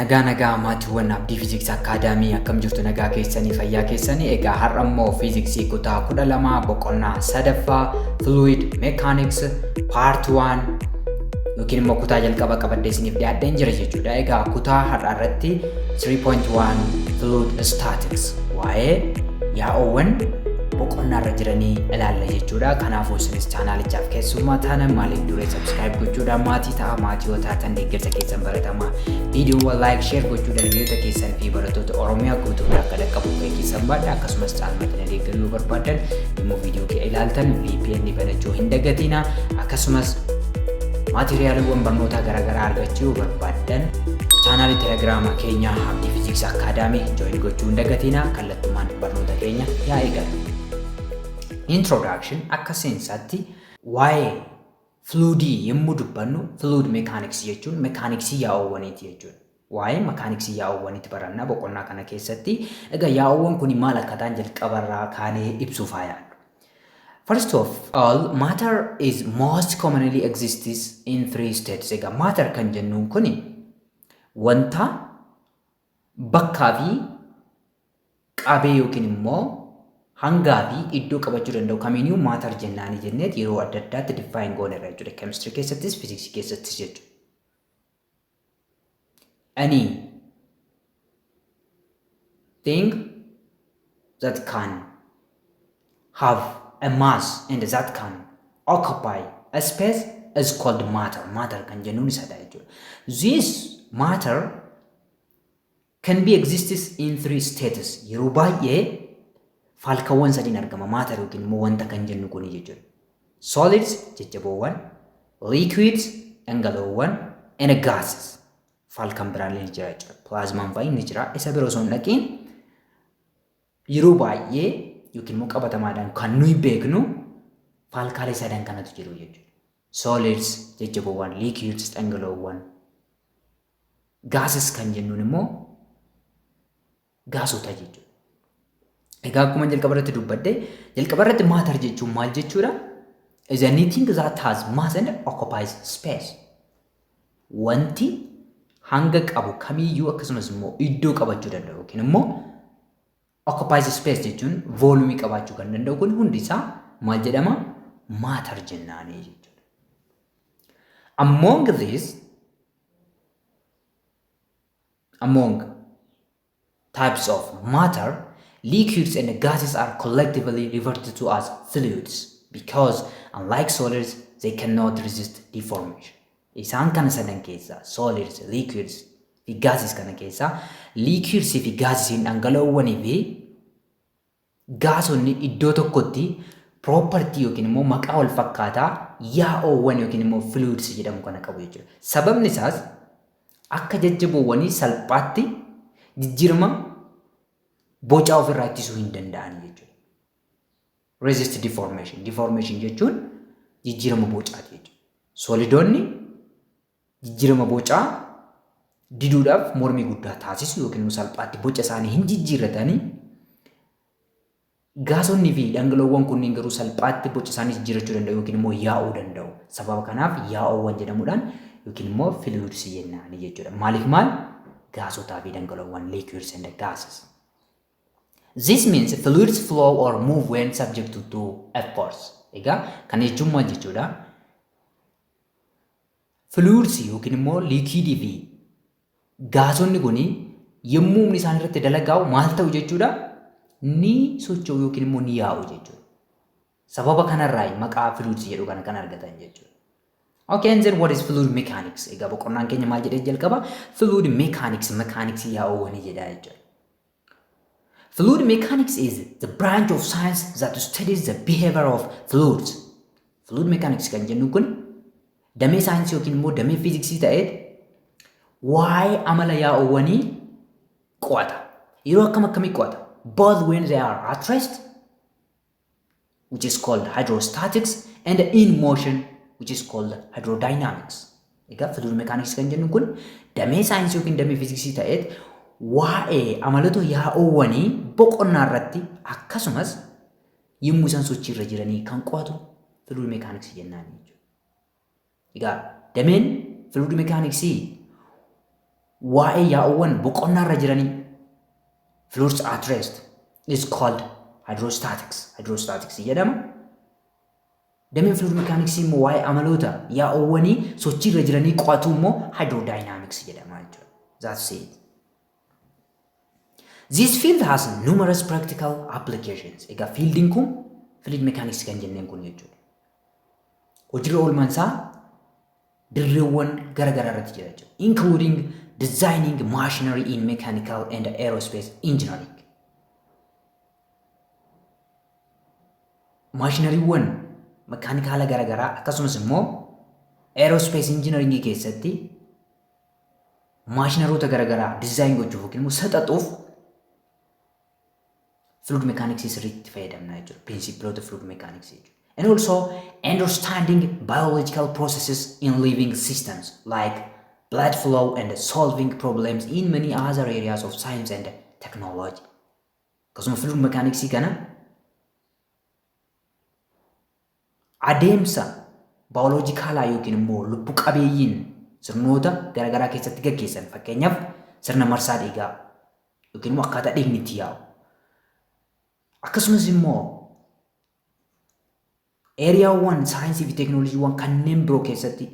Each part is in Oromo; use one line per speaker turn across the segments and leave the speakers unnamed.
Nagaa nagaa maatiiwwan Abdii Fiiziksii Akaadaamii, akkam jirtu? Nagaa keessanii, fayyaa keessanii? Egaa har'a immoo fiiziksii kutaa 12 boqonnaa sadaffaa Fluid Mechanics Part 1 yookiin immoo kutaa jalqaba qabadhee isiniif dhiyaadheen jira jechuudha. Egaa kutaa har'a irratti 3.1 Fluid Statics, waa'ee yaa'oowwan boqonnaa irra jiranii ilaalla jechuudha. Kanaafuu isinis chaanaalichaaf keessummaa taanaan maaliif duree subscribe gochuudhaan maatii ta'a. Maatii yoo taatan deeggarsa keessan baratamaa viidiyoowwan like, share gochuudhaan hiriyoota keessan fi barattoota Oromiyaa guutuu bira akka dhaqqabu gahee keessan baadha. Akkasumas caalmatti na deeggaruu yoo barbaaddan, yommuu viidiyoo kee ilaaltan VPN banachuu hin dagatina. Akkasumas maateriyaaliiwwan barnootaa garaagaraa argachuu yoo barbaaddan, chaanaalii telegiraamaa keenya Abdii Fiiziksii Akaadaamii join gochuu hin dagatina. Kallattumaan barnoota keenya yaa eegalu. Introduction. Akka seensaatti waa'ee fluidii yommuu dubbannu, fluid mechanics jechuun mekaaniksii yaa'oowwaniiti jechuudha. Waa'ee mekaaniksii yaa'oowwaniitti barannaa boqonnaa kana keessatti. Egaa yaa'oowwan kun maal akka ta'an jalqabarraa kaanee ibsuuf haa yaallu. First of all, matter is most commonly exists in three states. Egaa matter kan jennuun kuni wanta bakkaa fi qabee yookiin immoo hangaa fi iddoo qabachuu danda'u kamiiniyyuu matter jennaanii jenneet yeroo adda addaatti define goonerra jechuudha. Chemistry keessattis, fiiziksii keessattis jechuudha. Any thing that can have a mass and that can occupy a space is called matter. Matter kan jennuun isadha jechuudha. This matter can be exists in three states. Yeroo baay'ee faalkawwan sadiin argama matter yookiin immoo wanta kan jennu kuni jechuudha. Solids, jajjaboowwan, liquids, dhangala'oowwan, and gases. Faalkan biraallee ni jira jechuudha. Plasmaan fa'i ni jira. Isa bira osoo hin dhaqiin, yeroo baay'ee yookiin immoo qabatamaadhaan kan nuyi beeknu faalkaalee sadan kanatu jiru jechuudha. Solids, jajjaboowwan, liquids, dhangala'oowwan, gases kan jennuun immoo gaasota jechuudha. Egaa akkuma jalqaba irratti dubbadde, jalqaba irratti matter jechuun maal jechuudha? Is anything that has mass and occupies space. Wanti hanga qabu kamiyyuu akkasumas immoo iddoo qabachuu danda'u yookiin immoo occupies space jechuun volume qabaachuu kan danda'u kun hundi isaa maal jedhama? Matter jennaanii jechuudha. Among these, among types of matter, liquids and gases are collectively referred to as fluids because, unlike solids, they cannot resist deformation. Isaan kana sadan keessaa, solids, liquids fi gases kana keessaa, liquids fi gasesiin, dhangala'oowwanii fi gaasonni, iddoo tokkotti property yookiin immoo maqaa wal fakkaataa yaa'oowwan yookiin immoo fluids jedhamu kana qabu jechuudha. Sababni isaas akka jajjaboowwanii salphaatti jijjiirama bocaa ofirraa ittisuu hin danda'an jechuudha. Resist deformation. Deformation jechuun jijjiirama bocaati jechuudha. Solidoonni jijjiirama bocaa diduudhaaf mormii guddaa taasisu yookiin immoo salphaatti boca isaanii hin jijjiirratanii. Gaasonni fi dhangala'oowwan kunniin garuu salphaatti boca isaanii jijjiirrachuu danda'u yookiin immoo yaa'uu danda'u. Sababa kanaaf yaa'oowwan jedhamuudhaan yookiin immoo fluids jennaani jechuudha. Maaliif maal? Gaasotaa fi dhangala'oowwan, liquids and gases. This means fluids flow or move when subject to a force. Egaa kana jechuun maal jechuudha? Fluids yookiin immoo liquidii fi gaasonni kun yommuu humni isaan irratti dalagaa'u maal ta'u jechuudha? Ni socho'u yookiin immoo ni yaa'u jechuudha. Sababa kanarraa maqaa fluids jedhu kana kan argatan jechuudha. Okay, and then what is fluid mechanics? Egaa boqonnaan keenya maal jedhee jalqaba? Fluid mechanics, mechanics yaa'uuwwanii jedha jechuudha. Fluid mechanics is the branch of science that studies the behavior of fluids. Fluid mechanics kan jennu kun damee saayinsii yookiin immoo damee fiiziksii ta'ee waa'ee amala yaa'uuwwanii qo'ata. Yeroo akkam akkamii qo'ata? Both when they are at rest, which is called hydrostatics, and in motion, which is called hydrodynamics. Egaa fluid mechanics kan jennu kun damee saayinsii yookiin damee fiiziksii ta'eet waa'ee amaloota yaa'uuwwanii boqonnaa irratti akkasumas yommuu isaan sochii irra jiranii kan qo'atu fluid mechanics jennaan jechuudha. Egaa dameen fluid mechanics Waa'ee yaa'uuwwan boqonnaarra jiranii, fluids at rest, is called hydrostatics. Hydrostatics jedhama. Dameen fluid mechanics immoo waa'ee amaloota yaa'uuwwanii sochiirra jiranii qo'atu immoo hydrodynamics jedhama jechuudha. That's it. This field has numerous practical applications. Egaa fieldiin kun fluid mechanics kan jenneen kun jechuudha. Hojiirra oolmaan isaa dirreewwan gara garaa irratti jira jechuudha. Including designing machinery in mechanical and aerospace engineering. Maashinariiwwan mekaanikaala gara garaa akkasumas immoo aerospace engineering keessatti maashinaroota gara garaa dizaayin gochuuf yookiin immoo saxaxuuf fluid mechanics sirriitti fayyadamna jechuudha. Piriinsipiloota fluid mechanics jechuudha. And also understanding biological processes in living systems like blood flow and solving problems in many other areas of science and technology. Akkasuma fluid mechanics kana adeemsa baayoloojikaalaa yookiin immoo lubbu qabeeyyiin sirnoota garaagaraa keessatti gaggeessan, fakkeenyaaf sirna marsaa dhiigaa yookiin immoo akkaataa dhiigni itti yaa'u, akkasumas immoo eeriyaawwan saayinsii fi teekinooloojiiwwan kanneen biroo keessatti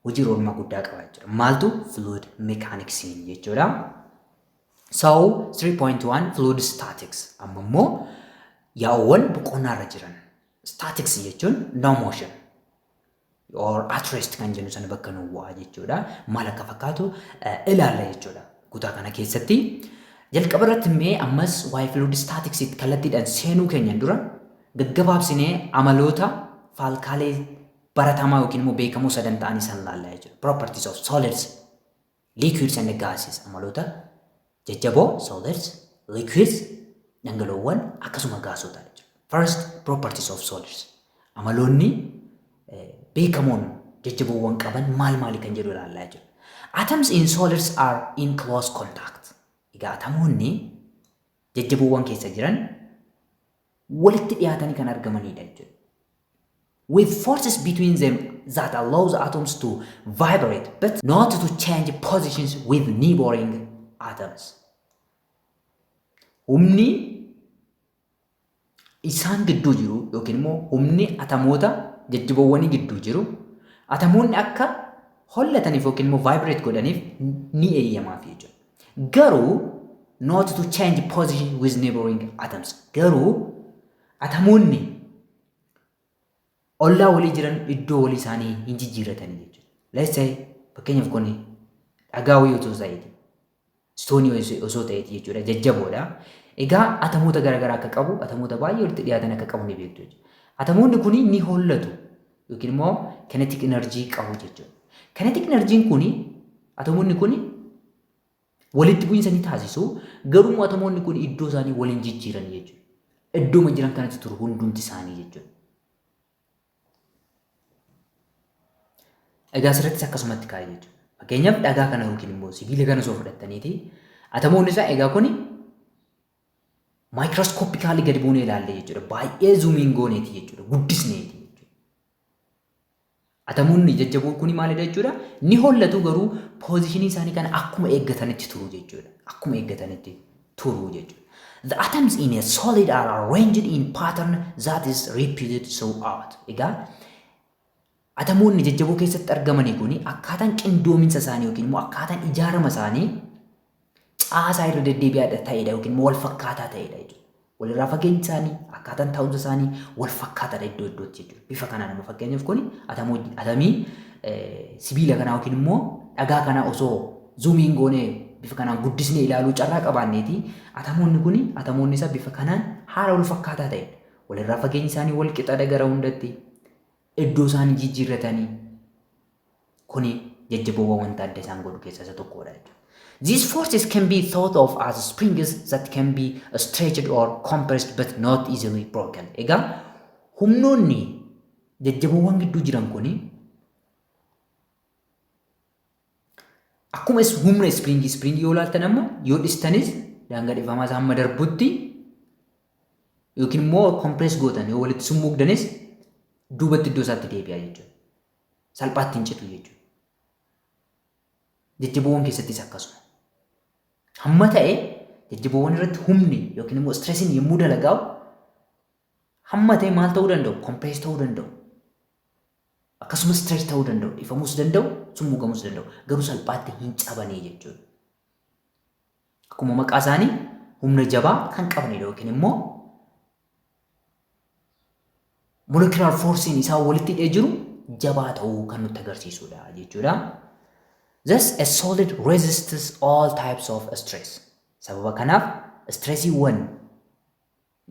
hojii oolmaa guddaa qaba jechuudha. Maaltu? Fluid mechanics jechuudha. So 3.1 fluid statics. Amma immoo yaa'uuwwan boqonnaarra jiran. Statics jechuun no motion or at rest kan jennu sana bakka nu bu'aa jechuudha. Maal akka fakkaatu ilaalla jechuudha. Kutaa kana keessatti jalqaba irratti mee ammas waa'ee fluid statics kallattiidhaan seenuu keenyan dura gaggabaabsinee amaloota faalkaalee baratamaa yookiin immoo beekamoo sadan ta'anii san laalla jechuudha. Properties of solids, liquids and gases, amaloota jajjaboo solids, liquids dhangala'oowwan akkasuma gaasota jechuudha. First, properties of solids. Amaloonni beekamoon jajjaboowwan qaban maal maali kan jedhu ilaallaa jechuudha. Atoms in solids are in close contact. Egaa atomoonni jajjaboowwan keessa jiran walitti dhiyaatanii kan argamanidha jechuudha. With forces between them that allows atoms to vibrate but not to change positions with neighboring atoms. Humni isaan gidduu jiru yookiin immoo humni atamoota jajjaboowwanii gidduu jiru atamoonni akka hollataniif yookiin immoo vibrate godhaniif ni eeyyamaaf jechuudha. Garuu not to change position with neighboring atoms. Garuu atamoonni ollaa walii jiran iddoo walii isaanii hin jijjiirratanii jechuudha. Let's say, fakkeenyaaf, kun dhagaa wayii osoo ta'eeti. Istoonii osoo ta'eeti jechuudha. Jajjaboodha. Egaa atamoota garaagaraa akka qabu, atamoota baay'ee walitti dhiyaatan akka qabu ni beektu jechuudha. Atamoonni kun ni hollatu yookiin immoo kinetic energy qabu jechuudha. Kinetic energy kun atamoonni kun walitti bu'iinsa ni taasisu, garuu atamoonni kun iddoo isaanii waliin jijjiiran jechuudha. Iddooma jiran kanatti turu hundumti isaanii jechuudha. Egaa asirrattis akkasumatti kaa'e jechuudha. Fakkeenyaaf, dhagaa kana yookiin immoo sibiila kana osoo fudhattaniiti atamoonni isaa, egaa kuni maayikirooskooppikaalii gadi buunee ilaalle jechuudha. Baay'ee zuumiin gooneeti jechuudha. Guddisneeti jechuudha. Atamoonni jajjaboo kuni maalidha jechuudha? Ni hollatu, garuu poozishinii isaanii kana akkuma eeggatanitti turu jechuudha. Akkuma eeggatanitti turu jechuudha. The atoms in a solid are arranged in pattern that is repeated throughout. Egaa atamoonni jajjaboo keessatti argamanii kuni akkaataan qindoominsa isaanii yookiin immoo akkaataan ijaarama isaanii caasaa irra deddeebi'aa ta'edha yookiin immoo wal fakkaataa ta'edha jechuudha. Walirraa fageenyi isaanii, akkaataan taa'umsa isaanii wal fakkaataadha iddoo iddootti jechuudha. Bifa kanaan amma fakkeenyaaf kun atamii sibiila kanaa yookiin immoo dhagaa kanaa osoo zuumiin goonee bifa kanaan guddisnee ilaaluu carraa qabaanneeti, atamoonni kun atamoonni isaa bifa kanaan haala wal fakkaataa ta'e walirraa fageenyi isaanii wal qixaadha, gara hundatti iddoo isaanii jijjiirratanii. Kuni jajjaboowwan wanta adda isaan godhu keessaa isa tokkodha jechuudha. These forces can be thought of as springs that can be stretched or compressed but not easily broken. Egaa humnoonni jajjaboowwan gidduu jiran kuni akkuma humna ispiriingii yoo ilaaltan, amma yoo dhistanis daangaa dhifamaa isaa hamma darbutti yookiin immoo compress gootan, yoo walitti summuugdanis duubatti iddoo isaatti deebi'a jechuudha. Salphaatti hin citu jechuudha. Jajjaboowwan keessattis akkasuma. Hamma ta'e jajjaboowwan irratti humni yookiin immoo stressiin yommuu dalagaa'u hamma ta'e maal ta'uu danda'u? Compress ta'uu danda'u. Akkasumas stretch ta'uu danda'u. Dhiifamuus danda'u, summuugamuus danda'u. Garuu salphaatti hin cabanii jechuudha. Akkuma maqaa isaanii humna jabaa kan qabanidha yookiin immoo molecular forcein isaan walitti hidhee jiru jabaa ta'uu kan nutti agarsiisudha jechuudha. Thus, a solid resists all types of stress. Sababa kanaaf stressiiwwan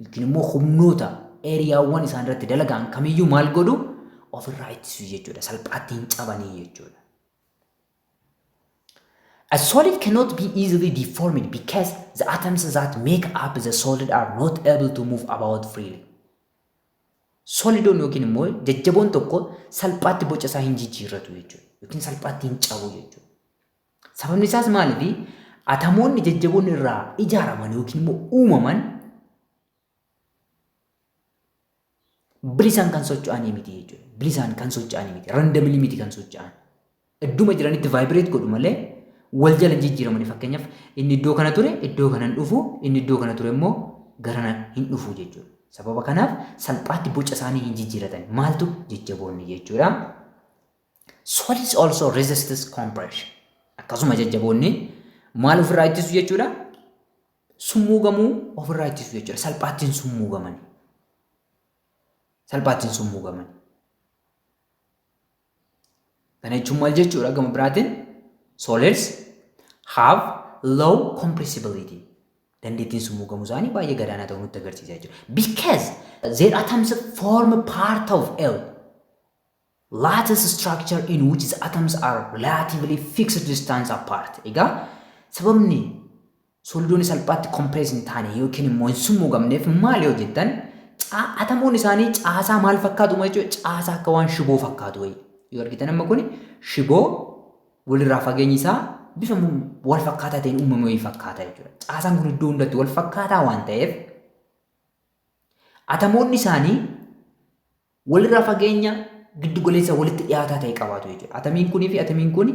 yookiin immoo humnoota areaawwan isaan irratti dalagan kamiyyuu maal godhu? Ofirraa ittisu jechuudha. Salphaatti hin cabanii jechuudha. A solid cannot be easily deformed because the atoms that make up the solid are not able to move about freely. Solidoon yookiin immoo jajjaboon tokko salphaatti boca isaa hin jijjiirratu jechuudha. Yookiin salphaatti hin cabu jechuudha. Sababni isaas maaliifi? Atamoonni jajjaboon irraa ijaaraman yookiin immoo uumaman bilisaan kan socho'anii miti jechuudha. Bilisaan kan socho'anii miti. Randomly miti kan socho'an. Idduma jiranitti vibrate godhu malee wal jala jijjiiramanii, fakkeenyaaf inni iddoo kana ture iddoo kana hin dhufu, inni iddoo kana ture immoo garana hin dhufu jechuudha. Sababa kanaaf salphaatti boca isaanii hin jijjiiratan. Maaltu? Jajjaboonni jechuudha. Solids also resists compression. Akkasuma jajjaboonni maal ofirraa ittisu jechuudha? Summuugamuu ofirraa ittisu jechuudha. Salphaatti hin summuugaman. Salphaatti hin summuugaman. Kana jechuun maal jechuudha? Gama biraatiin solids have low compressibility. Dandeettiin summuugamuu isaanii baay'ee gadaanaa ta'uu nutti agarsiisa jechuudha. Because their atoms form part of a lattice structure in which the atoms are relatively fixed distance apart. Egaa sababni solidoonni salphaatti compress hin taane yookiin immoo hin summuugamneef maal yoo jettan, atamoonni isaanii caasaa maal fakkaatu jechuudha? Caasaa akka waan shiboo fakkaatu wayii. Yoo argitan amma kuni shiboo walirraa fageenyi isaa bifa wal fakkaataa ta'een uumame wayii fakkaata jechuudha. Caasaan kun iddoo hundatti wal fakkaataa waan ta'eef atamoonni isaanii walirraa fageenya giddu galeessa walitti dhiyaataa ta'e qabaatu jechuudha. Atamiin kunii fi atamiin kun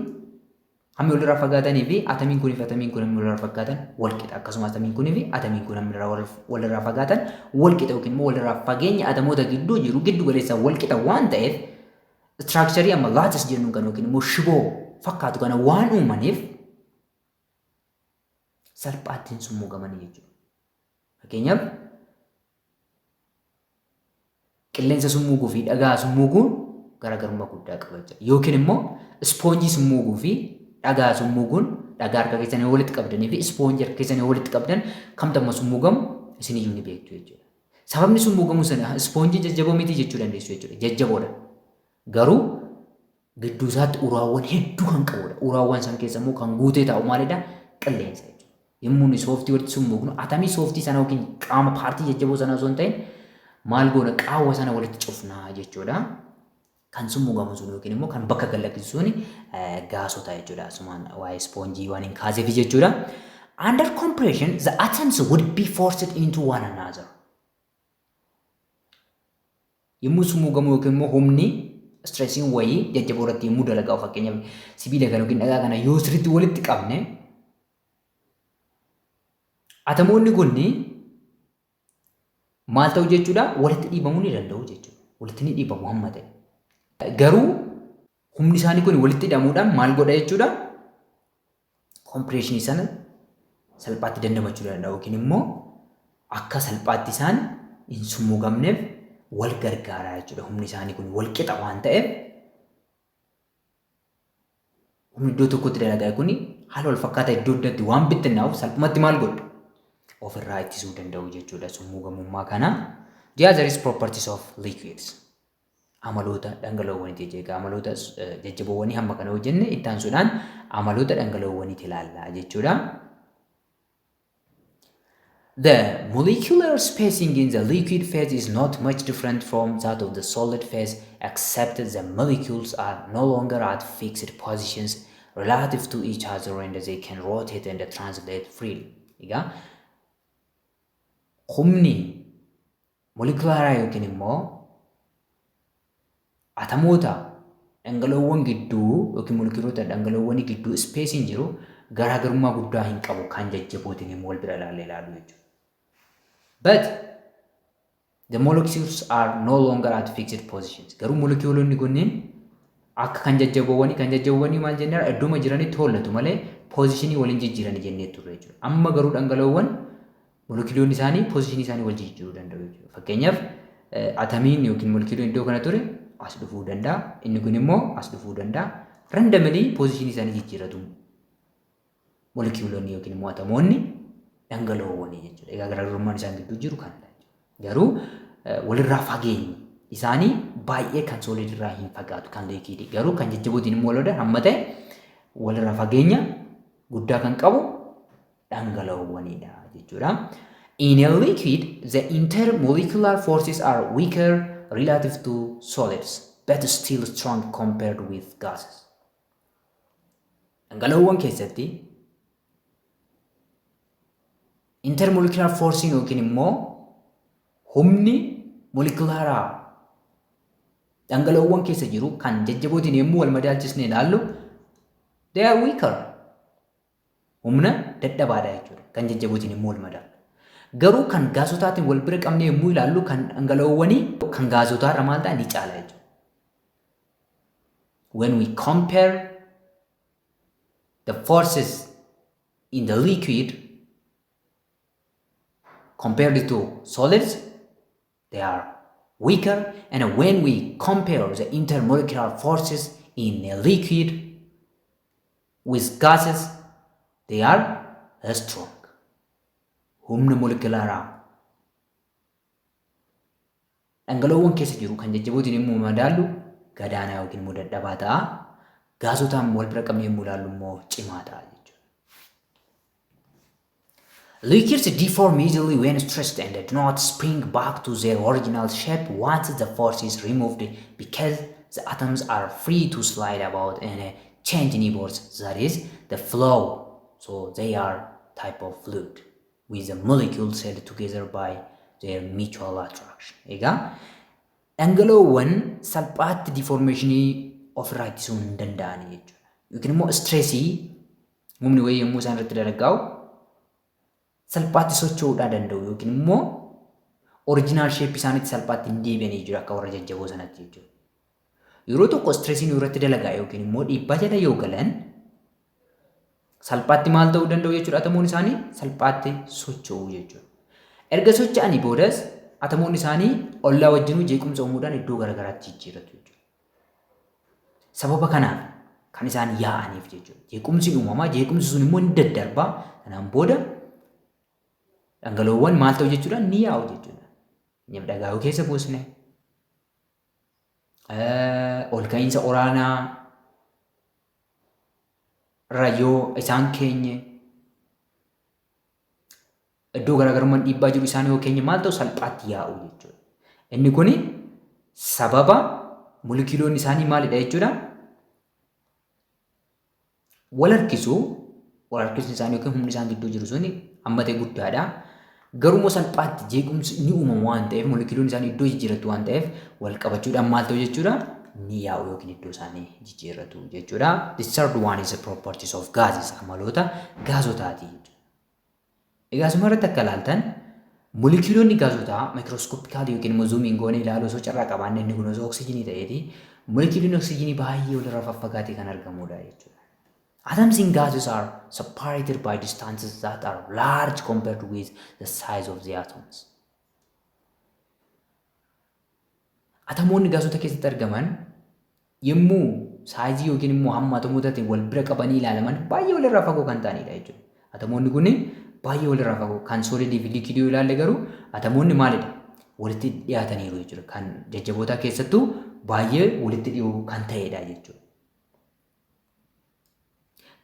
hammi walirraa fagaatanii fi atamiin kunii fi atamiin kun hammi walirraa fagaatan wal qixa. Akkasumas atamiin kunii fi atamiin kun hammi walirraa fagaatan wal qixa yookiin immoo walirraa fageenya atamoota gidduu jiru giddu galeessa wal qixa waan ta'eef, structure amma lattice jennu kan yookiin immoo shiboo fakkaatu kana waan uumaniif salphaatti hin summuugamanii jechuudha. Fakkeenyaaf, qilleensa summuuguu fi dhagaa summuuguun garaagarummaa guddaa qaba jechuudha. Yookiin immoo ispoonjii summuuguu fi dhagaa summuuguun, dhagaa harka keessanii walitti qabdanii fi ispoonjii harka keessanii walitti qabdan kamtu amma summuugamu isiniyyuu ni beektu jechuudha. Sababni summuugamuu sana ispoonjii jajjaboo miti jechuu dandeessu jechuudha. Jajjaboodha. Garuu gidduu isaatti uraawwan hedduu kan qabudha. Uraawwan san keessa immoo kan guutee taa'u maalidha? Qilleensa jechuudha. Yommuu nuyi sooftii walitti summuugnu atamii sooftii sana yookiin qaama paartii jajjaboo sana osoo hin ta'in maal goona? Qaawwa sana walitti cufnaa jechuudha. Kan summuugamu sun yookiin immoo kan bakka gad lakkisu sun gaasota jechuudha. Asumaan waa'ee ispoonjii waan hin kaaseef jechuudha. Under compression, the atoms would be forced into one another. Yommuu summuugamu yookiin immoo humni stressiin wayii jajjaboo irratti yommuu dalagamu, fakkeenyaaf sibiila kana yookiin dhagaa kana yoo sirriitti walitti qabne, atamoonni kunni maal ta'u jechuudha? Walitti dhiibamuu ni danda'u jechuudha. Walitti ni dhiibamu hamma ta'e. Garuu humni isaanii kun walitti hidhamuudhaan maal godha jechuudha? Compressionii sana salphaatti dandamachuu danda'u yookiin immoo akka salphaatti isaan hin summuugamneef wal gargaaraa jechuudha. Humni isaanii kun wal qixa waan ta'eef humni iddoo tokkotti dalagaa kun haala wal fakkaataa iddoo iddootti waan bittinnaa'uuf salphumatti maal godhu? Ofirraa ittisuu danda'u jechuudha summuugamummaa kana. The other is properties of liquids. Amaloota dhangala'oowwaniiti jechuudha. Amaloota jajjaboowwanii hamma kana hojjenne, itti aansuudhaan amaloota dhangala'oowwaniiti ilaalla jechuudha. The molecular spacing in the liquid phase is not much different from that of the solid phase, except the molecules are no longer at fixed positions relative to each other and they can rotate and translate freely. Egaa humni molekulaaraa yookiin immoo atomoota Dhangala'oowwan gidduu yookiin molekiyuulota dhangala'oowwanii gidduu ispeesiin jiru garaagarummaa guddaa hin qabu kan jajjabootiin yommuu wal bira ilaalle ilaalu jechuudha. But the molecules are no longer at fixed positions. Garuu molekiyuulonni kunneen akka kan jajjaboowwanii maal jenneera? Iddooma jiranitti hollatu malee positionii waliin jijjiiranii jennee turre jechuudha. Amma garuu dhangala'oowwan molekiyuulonni isaanii positionii isaanii wal jijjiiruu danda'u jechuudha. Fakkeenyaaf, atamiin yookiin molekiyuuliin iddoo kana ture as dhufuu danda'a. Inni kun immoo as dhufuu danda'a. Randomly positionii isaanii jijjiiratu molekiyuulonni yookiin immoo atomoonni dhangala'oowwanii jechuudha. Egaa garaagarummaan isaan gidduu jiru kanadha. Garuu walirraa fageenyi isaanii baay'ee kan solidirraa hin fagaatu kan liquidii. Garuu kan jajjabootiin immoo wal hamma ta'e walirraa fageenya guddaa kan qabu dhangala'oowwanidha jechuudha. In a liquid, the intermolecular forces are weaker relative to solids, but still strong compared with gases. Dhangala'oowwan keessatti intermolecular forcein yookiin immoo humni molekulaaraa dhangala'oowwan keessa jiru kan jajjabootiin yommuu wal madaalchisnee ilaallu, they are weaker. Humna dadhabaadha jechuudha kan jajjabootiin yommuu wal madaalu. Garuu kan gaasotaatiin wal bira qabnee yommuu ilaallu, kan dhangala'oowwanii kan gaasotaarra maal ta'a? Ni caala jechuudha. When we compare the forces in the liquid compared to solids, they are weaker, and when we compare the intermolecular forces in a liquid with gases, they are strong. Humna molekulaaraa dhangala'oowwan keessa jiru kan jajjabootiin yommuu madaallu gadaanaa yookiin immoo dadhabaa ta'a. Gaasotaan wal bira qabnee yommuu ilaallu immoo cimaa ta'a jechuudha. Liquids deform easily when stressed and do not spring back to their original shape once the force is removed, because the atoms are free to slide about and change neighbors, that is, the flow. So they are type of fluid with the molecules held together by their mutual attraction. Egaa dhangala'oowwan salphaatti deformationii ofirraa ittisuu hin danda'an jechuudha. Yookiin immoo stressii, humni wayii yommuu isaan irratti dalagaa'u, salphaatti socho'uudhaa danda'u yookiin immoo original shapeii isaaniitti salphaatti hin deebi'anii jiru akka warra jajjaboo sanatti jechuudha. Yeroo tokko stressiin irratti dalagaa yookiin immoo dhiibbaa jala yoo galan, salphaatti maal ta'uu danda'u jechuudha? Atomoonni isaanii salphaatti socho'u jechuudha. Erga socho'anii boodas atomoonni isaanii ollaa wajjinuu jeequmsa uumuudhaan iddoo garaagaraatti jijjiirratu jechuudha. Sababa kanaaf kan isaan yaa'aniif jechuudha. Jeequmsi uumamaa, jeequmsi sun immoo ni daddarbaa. Kanaan booda dhangala'oowwan maal ta'u jechuudha? Ni yaa'u jechuudha. Dhagaa yoo keessa buusne, ol ka'iinsa olaanaa irra yoo isaan keenye, iddoo garaagarummaan dhiibbaa jiru isaan yoo keenye, maal ta'u? Salphaatti yaa'u jechuudha. Inni kuni sababa molekiyuloonni isaanii maalidha jechuudha? Wal harkisu. Wal harkisni isaanii yookiin humni isaan gidduu jiru suni hamma ta'e guddaadha. Garuu immoo salphaatti jeequmsi ni uumamu waan ta'eef, molekiyuloonni isaanii iddoo jijjiirratu waan ta'eef, wal qabachuudhaan maal ta'u jechuudha? Ni yaa'u yookiin iddoo isaanii jijjiirratu jechuudha. The third one is the properties of gases, amaloota gaazotaati jechuudha. Egaa asuma irratti akka ilaaltan, molekiyuloonni gaazotaa microscopically yookiin immoo zoomiin goonee ilaaluu osoo carraa qabaanne, inni kun osoo oksijiinii ta'eeti, molekiyuloonni oksijiinii baay'ee walirraa faffagaatee kan argamudha jechuudha. Atoms in gases are separated by distances that are large compared with the size of the atoms. Atomoonni gaasota keessatti argaman yommuu sizeii yookiin immoo hamma atomootaatiin wal bira qabanii ilaalaman baay'ee walirraa fagoo kan ta'anidha jechuudha. Atomoonni kun baay'ee walirraa fagoo. Kan solidii fi liquidii yoo ilaalle garuu atomoonni maalidha? Walitti dhiyaataniiru jechuudha. Kan jajjabootaa keessattuu baay'ee walitti dhiyoo kan ta'edha jechuudha.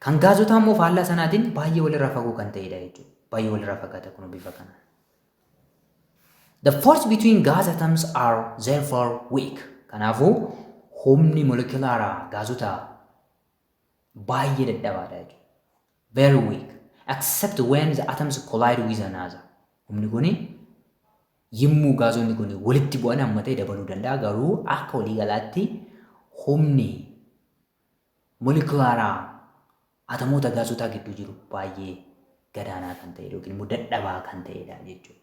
Kan gaazotaa immoo faallaa sanaatiin baay'ee walirraa fagoo kan ta'edha jechuudha. Baay'ee walirraa fagaata kun bifa kanaan. The force between gas atoms are therefore weak. Kanaafuu humni molekulaaraa gaazotaa baay'ee dadhabaadha jechuudha. Very weak. Except when the atoms collide with another. Humni kuni yommuu gaazonni kun walitti bu'an hamma ta'e dabaluu danda'a. Garuu akka waliigalaatti humni molekulaaraa atomoota gaasotaa gidduu jiru baay'ee gadaanaa kan ta'edha yookiin immoo dadhabaa kan ta'edha jechuudha.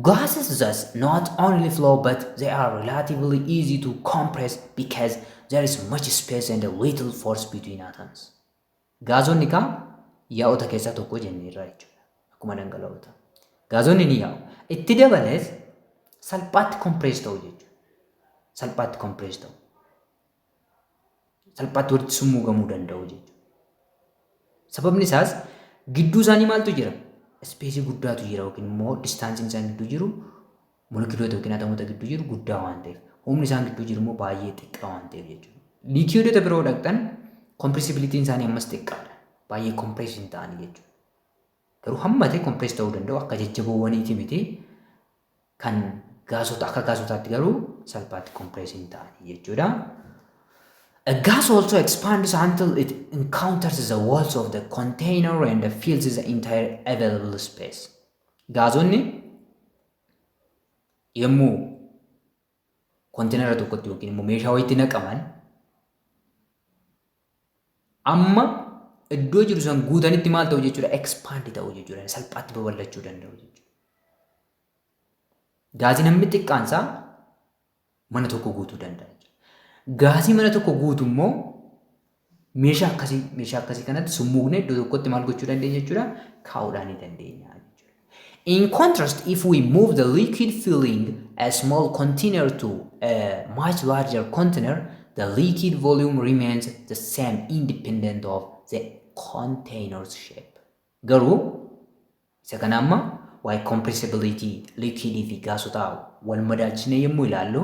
Gases thus not only flow, but they are relatively easy to compress because there is much space and little force between atoms. Gaazonni kaa yaa'ota keessaa tokko jenneerra jechuudha. Akkuma dhangala'oota. Gaazonni ni yaa'u. Itti dabalees salphaatti compress ta'u jechuudha. Salphaatti compress ta'u. Salphaatti walitti summuugamuu danda'u jechuudha. Sababni isaas gidduu isaanii maaltu jira? Space guddaatu jira yookiin immoo distanceiin isaan gidduu jiru, molekiloota yookiin atomoota gidduu jiru guddaa waan ta'eef, humni isaan gidduu jiru immoo baay'ee xiqqaa waan ta'eef jechuudha. Liikiyoodota biroo dhaqxan, compressibilityn isaanii ammas xiqqaadha. Baay'ee compress hin ta'anii jechuudha. Garuu hamma ta'e compress ta'uu danda'u, akka jajjaboowwaniiti miti. Kan gaasota akka gaasotaatti garuu salphaatti compress hin ta'anii jechuudha. A gas also expands until it encounters the walls of the container and fills the entire available space. Gaazonni yommuu containera tokkotti yookiin immoo meeshaa wayiitti naqaman, amma iddoo jiru san guutanitti maal ta'u jechuudha? Expand ta'u jechuudha, salphaatti babal'achuu danda'u jechuudha. Gaazii namni xiqqaansaa mana tokko guutuu danda'a jechuudha. Gaazii mana tokko guutu immoo meeshaa akkasii kanatti summuugnee iddoo tokkotti maal gochuu dandeenya jechuudha? Kaa'uudhaan ni dandeenya jechuudha. In contrast, if we move the liquid filling a small container to a much larger container, the liquid volume remains the same independent of the container's shape. Garuu isa kana amma waa'ee compressibility liquidii fi gaasotaa wal madaalchinee yommuu ilaallu,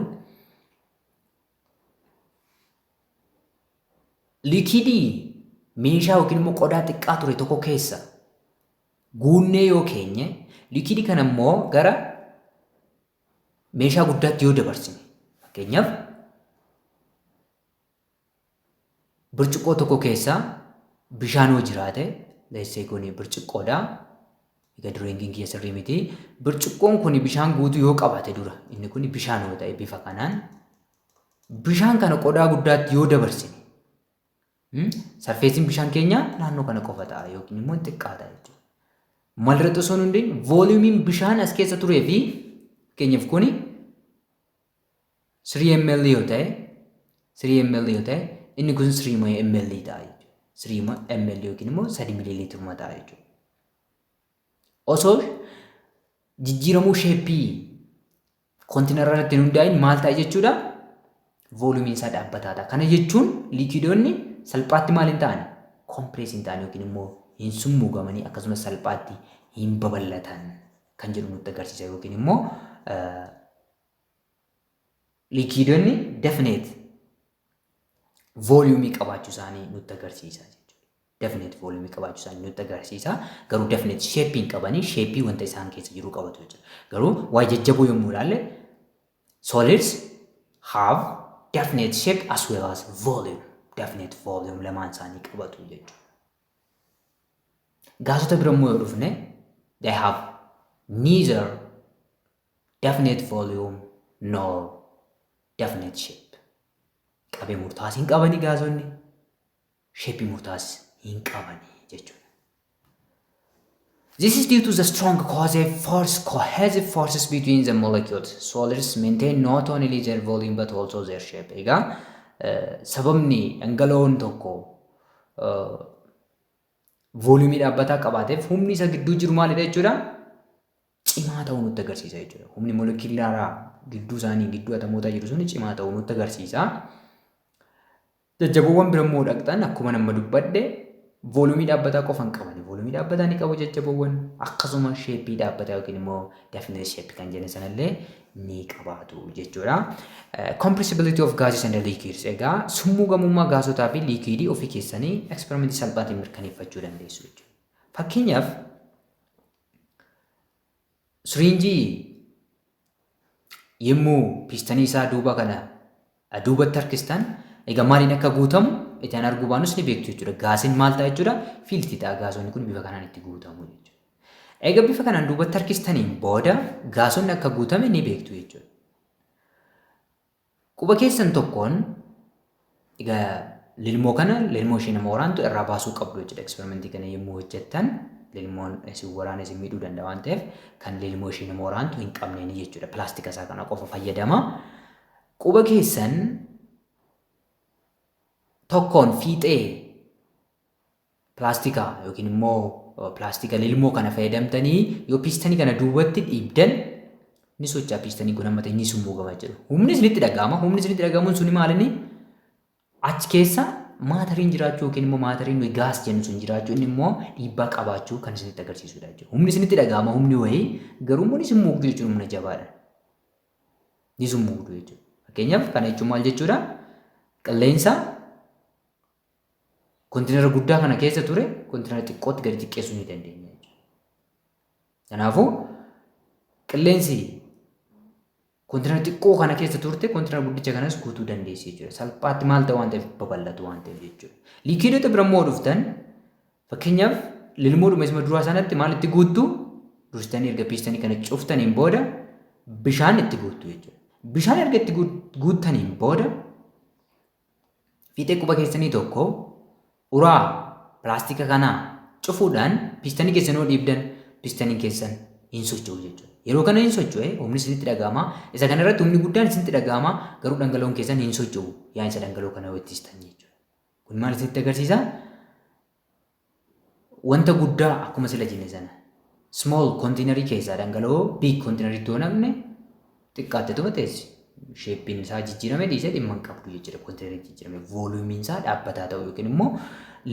liquidii meeshaa yookiin immoo qodaa xiqqaa ture tokko keessa guunnee yoo keenye, liquidii kana immoo gara meeshaa guddaatti yoo dabarsine, fakkeenyaaf burcuqqoo tokko keessa bishaan yoo jiraate, let's say kun burcuqqoodha. Egaa drawingiin kiyya sirrii miti. Burcuqqoon kun bishaan guutuu yoo qabaate dura, inni kun bishaan yoo ta'e, bifa kanaan bishaan kana qodaa guddaatti yoo dabarsine, surfaceiin bishaan keenyaa naannoo kana qofa ta'a yookiin immoo xiqqaa ta'a jechuudha. Malirratti osoo hin hundaa'in volumeiin bishaan as keessa turee fi fakkeenyaaf kuni 3 ml yoo ta'e, 3 ml yoo ta'e, inni kun 3 ml ta'a jechuudha. 3 ml yookiin immoo 3 mililiitiruma ta'a jechuudha. Osoo jijjiiramuu shape containera irratti hin hundaa'in maal ta'a jechuudha? Volumeiin isaa dhaabbataa ta'a. Kana jechuun liikidoonni salphaatti maal hin ta'an? Compress hin ta'an yookiin immoo hin summuugamanii, akkasumas salphaatti hin babal'atan kan jedhu nutti agarsiisa yookiin immoo liikidoonni definite volume qabaachuu isaanii nutti agarsiisa jechuudha. Definite volume qabaachuu isaanii nutti agarsiisa. Garuu definite shape hin qabanii, shape wanta isaan keessa jiru qabatu jechuudha. Garuu waa jajjaboo yommuu ilaalle, solids have definite shape as well as volume. Definite volume lamaan isaanii qabatu jechuudha. Gaasota bira immoo yoo dhufne, they have neither definite volume nor definite shape. Qabee murtaas hin qabani gaasonni, shape murtaas hin qabani jechuudha. This is due to the strong cohesive forces between the molecules. Solids maintain not only their volume but also their shape. Egaa sababni dhangala'oon tokko volume dhaabbataa qabaateef humni isa gidduu jiru maalidha jechuudha? Cimaa ta'uu nutti agarsiisa jechuudha. Humni molekulaaraa gidduu isaanii, gidduu atomootaa jiru sun cimaa ta'uu nutti agarsiisa. Jajjaboowwan bira immoo dhaqxan, akkuma nama dubbadhe, volume dhaabbataa qofa hin qaban. Volume dhaabbataa ni qabu jajjaboowwan, akkasuma shape dhaabbataa yookiin immoo definite shape kan jenne sanallee ni qabaatu jechuudha. Compressibility of gases and liquids. Egaa summuugamummaa gaasotaa fi liquidii ofii keessanii experimentii salphaatiin mirkaneeffachuu dandeessu jechuudha. Fakkeenyaaf, syringe yommuu pistonii isaa duuba kana duubatti harkistan, egaa maaliin akka guutamu ijaan arguu baanus ni beektu jechuudha. Gaasiin maal ta'a jechuudha? Filled ta'a. Gaasonni kun bifa kanaan itti guutamu jechuudha. Egaa bifa kanaan duubatti harkistaniin booda gaasonni akka guutame ni beektu jechuudha. Quba keessan tokkoon egaa Lilmoo kana, lilmoo ishee nama waraantu irraa baasuu qabdu jechuudha. Eksperimentii kana yommuu hojjettan lilmoon isin waraana isin miidhuu danda'a waan ta'eef, kan lilmoo ishee nama waraantu hin qabneeni jechuudha. Pilaastika isaa kana qofa fayyadama. Quba keessan tokkoon fiixee pilaastika yookiin immoo pilaastika lilmoo kana fayyadamtanii yoo piistanii kana duubatti dhiibdan ni socho'a, piistanii kun amma ta'e ni summuugama jedhu. Humni isinitti dhaga'ama. Humni isinitti dhaga'amuun suni maalinni? Achi keessa maatariin jiraachuu yookiin immoo maatariin nuyi gaas jennu sun jiraachuu, inni immoo dhiibbaa qabaachuu kan isinitti agarsiisudha jechuudha. Humni isinitti dhaga'ama, humni wayii garuu immoo ni summuugdu jechuun humna jabaadha. Ni summuugdu jechuudha. Fakkeenyaaf, kana jechuun maal jechuudha? Qilleensa kontiinara guddaa kana keessa ture kontiinara xiqqootti gadi xiqqeessuu ni dandeenya jechuudha. Kanaafuu qilleensi kontiinara xiqqoo kana keessa turte kontiinara guddicha kanas guutuu dandeessi jechuudha. Salphaatti maal ta'u waan ta'eef? Babal'atu waan ta'eef jechuudha. Liikiidota bira immoo dhuftan, fakkeenyaaf lilmoodhuma isuma duraa sanatti maal itti guuttu? Dursitanii erga piistanii kana cuftaniin booda bishaan itti guuttu jechuudha. Bishaan erga itti guuttaniin booda fiixee quba keessanii tokko uraa pilaastika kanaa cufuudhaan piistanii keessan yoo dhiibdan, piistaniin keessan hin socho'u jechuudha. Yeroo kana hin socho'e, humni isinitti dhaga'ama. Isa kana irratti humni guddaan isinitti dhaga'ama, garuu dhangala'oon keessan hin socho'u yaa'insa dhangala'oo kana yoo ittistan jechuudha. Kun maal isinitti agarsiisa? Wanta guddaa akkuma sila jenne sana small containerii keessaa dhangala'oo big containeriitti yoo naqne xiqqaattetuma teessi. Sheeppiin isaa jijjiirame dhiisee dhimma hin qabdu jechuudha. Containerii jijjiirame vooliyuumiin isaa dhaabbataa ta'u yookiin immoo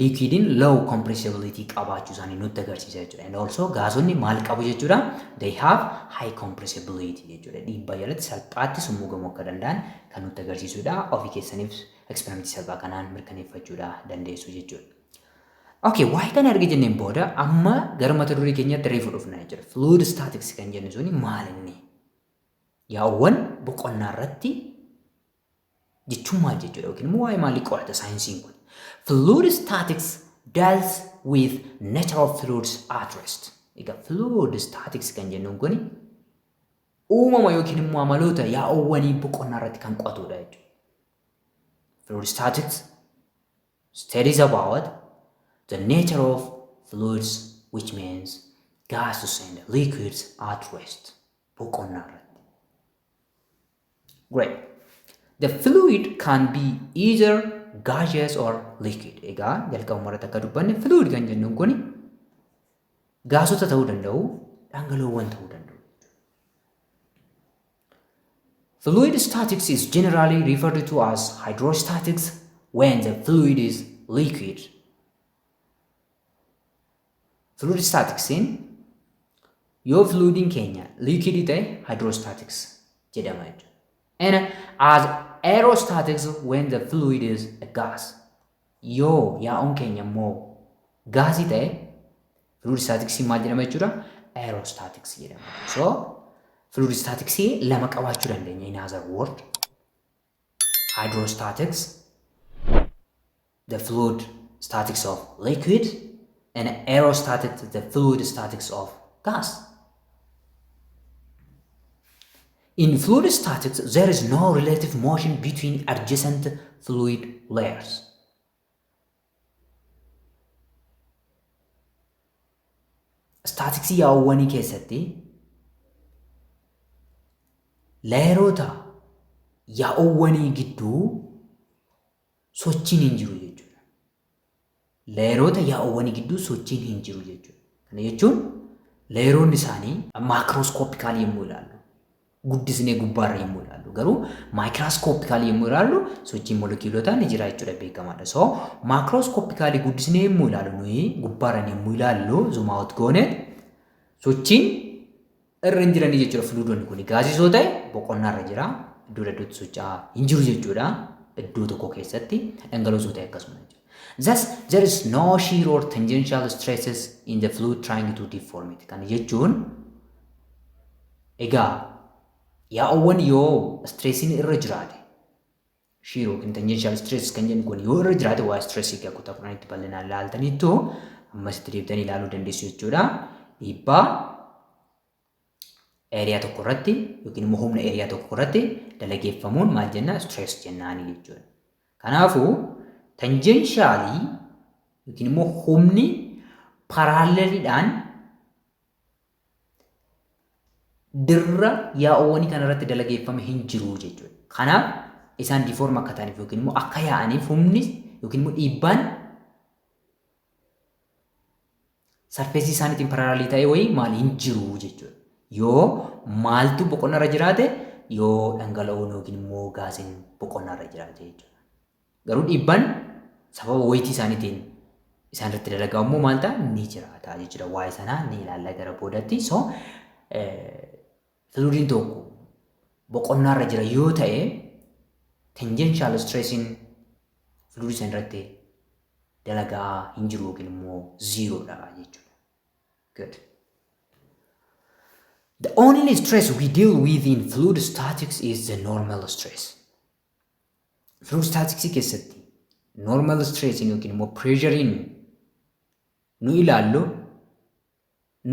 liikiidiin low compressibility qabaachuu isaanii nutti agarsiisa jechuudha. And also gaasonni maal qabu jechuudha? They have high compressibility jechuudha. Dhiibbaa jalatti salphaatti summuugamuu akka danda'an kan nutti agarsiisudha. Ofii keessaniif eksperimentii salphaa kanaan mirkaneeffachuudha dandeessu jechuudha. Okay, waa'ee kana erga jenneen booda amma gara mata duree keenyaatti reefu dhufna jechuudha. Fluid statics kan jennu suni maal inni? Yaa'uuwwan boqonnaa irratti jechuun maal jechuudha yookiin immoo waa'ee maalii qorata saayinsiin kun? Fluid statics deals with natural fluids at rest. Egaa fluid statics kan jennuun kun uumama yookiin immoo amaloota yaa'uuwwanii boqonnaa irratti kan qo'atudha jechuudha. Fluid statics studies about the nature of fluids, which means gases and liquids at rest, boqonnaa irratti. Great. The fluid can be either gaseous or liquid. Egaa jalqabuma irratti akka dubbanne fluid kan jennuun kun gaasota ta'uu danda'u, dhangala'oowwan ta'uu danda'u. Fluid statics is generally referred to as hydrostatics when the fluid is liquid. Fluid staticsiin yoo fluidiin keenya liquid ta'e hydrostatics jedhama jechuudha. And as aerostatics when the fluid is a gas. Yoo yaa'uun keenya immoo gaasii ta'e fluid statics maal jedhama jechuudha? Aerostatics jedhama. So fluid statics lama qabaachuu dandeenya, in other word. Hydrostatics, the fluid statics of liquid, and aerostatics, the fluid statics of gas. In fluid statics, there is no relative motion between adjacent fluid layers. Staatiksii yaa'uuwwanii keessatti layeroota yaa'uuwwanii gidduu sochiin hin jiru jechuudha. Layeroota yaa'uuwwanii gidduu sochiin hin jiru jechuudha. Kana jechuun layeroonni isaanii macroscopically yommuu ilaallu, guddisnee gubbaarra yommuu ilaallu, garuu microscopically yommuu ilaallu sochiin molekiyuulotaa ni jira jechuudha, beekamaadha. So macroscopically guddisnee yommuu ilaallu, nuyi gubbaarra yommuu ilaallu, zoom out goone, sochiin irra hin jiranii jechuudha. Fluidonni kun gaazii yoo ta'e boqonnaarra jira, iddoo iddootti socho'aa hin jiru jechuudha. Iddoo tokko keessatti dhangala'oo ta'e akkasuma jechuudha. Thus, there is no shear or tangential stresses in the fluid trying to deform it. Kana jechuun egaa yaa'uuwwan yoo stressiin irra jiraate, shear yookiin tangential stress kan jennu kun yoo irra jiraate, waa stressii egaa kutaa 10tti bal'inaan ilaaltaniittu, ammasitti deebitanii ilaaluu dandeessu jechuudha. Dhiibbaa eeriyaa tokko irratti yookiin immoo humna eeriyaa tokko irratti dalageeffamuun maal jenna? Stress jennaani jechuudha. Kanaafuu Tangentially yookiin immoo humni paralleliidhaan dirra yaa'oowwanii kana irratti dalageeffame hin jiru jechuudha. Kanaaf isaan deform akka ta'aniif yookiin immoo akka yaa'aniif humni yookiin immoo dhiibbaan sarfeesii isaaniitiin paralaalii ta'e wayii maal hin jiru jechuudha. Yoo maaltu boqonnarra jiraate, yoo dhangala'oon yookiin immoo gaasiin boqonnarra jiraate jechuudha. Garuu dhiibbaan sababa wayitii isaaniitiin isaan irratti dalagaa immoo maal ta'a, ni jiraata jechuudha. Waa'ee sanaa ni ilaalla gara boodatti. So fluidiin tokko boqonnaarra jira yoo ta'e, tangential stressiin fluidii sana irratti dalagaa hin jiru yookiin immoo zerodha jechuudha. Good. The only stress we deal with in fluid statics is the normal stress. Fluid statics keessatti normal stress yookiin immoo pressurein nu ilaallu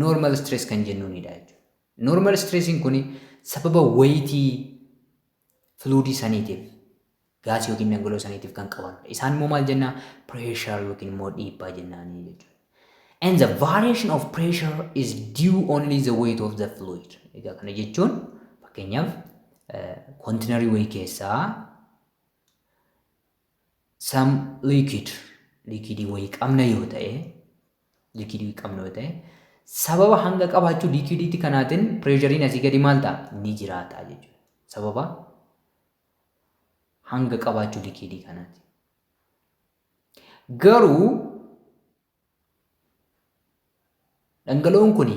normal stress kan jennuunidha jechuudha. Normal stressiin kun sababa wayitii fluidii saniitiif, gaasii yookiin dhangala'oo saniitiif kan qabanudha. Isaan immoo maal jennaa? Pressure yookiin immoo dhiibbaa jennaanii jechuudha. And the variation of pressure is due only the weight of the fluid. Egaa kana jechuun, fakkeenyaaf, kontinarii wayii keessaa some liquid, liquidii wayii qabna yoo ta'e, sababa hanga qabaachuu liquidiitti kanaatiin pressureiin asii gadi maal ta'a, ni jiraata jechuudha. Sababa hanga qabaachuu liquidii kanaati. Garuu dhangala'oon kun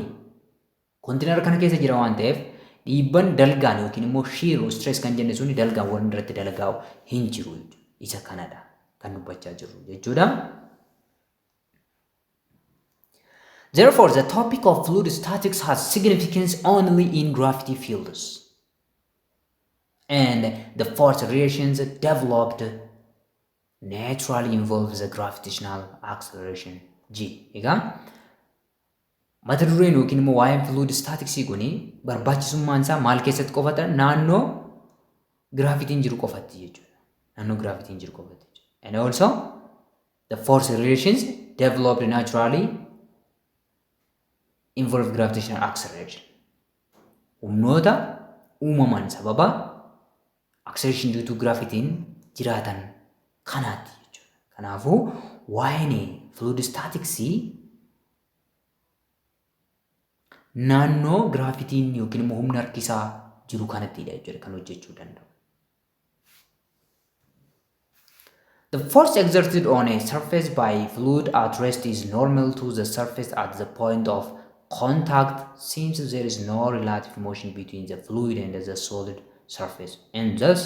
kontiinara kana keessa jira waan ta'eef, dhiibban dalgaan yookiin immoo shear stress kan jenne suni dalgaan waan irratti dalagaa'u hin jiru jechuudha. Isa kanadha kan dubbachaa jirru jechuudha. Therefore, the topic of fluid statics has significance only in gravity fields, and the force relations developed naturally involve the gravitational acceleration G. Egaa mata dureen yookiin immoo waa'een fluid staticsii kun barbaachisummaan isaa maal keessatti qofata? Naannoo giraafitiin jiru qofatti jechuudha. Naannoo giraafitiin jiru qofatti jechuudha. And also the force relations developed naturally involve gravitational acceleration. Humnoota uumaman sababa acceleration due to gravity'n jiraatan kanaatti jechuudha. Kanaafuu waa'een fluid staticsii naannoo giraafitiin yookiin immoo humna harkisaa jiru kanattidha jechuudha kan hojjechuu danda'u. The force exerted on a surface by fluid at rest is normal to the surface at the point of contact, since there is no relative motion between the fluid and the solid surface, and thus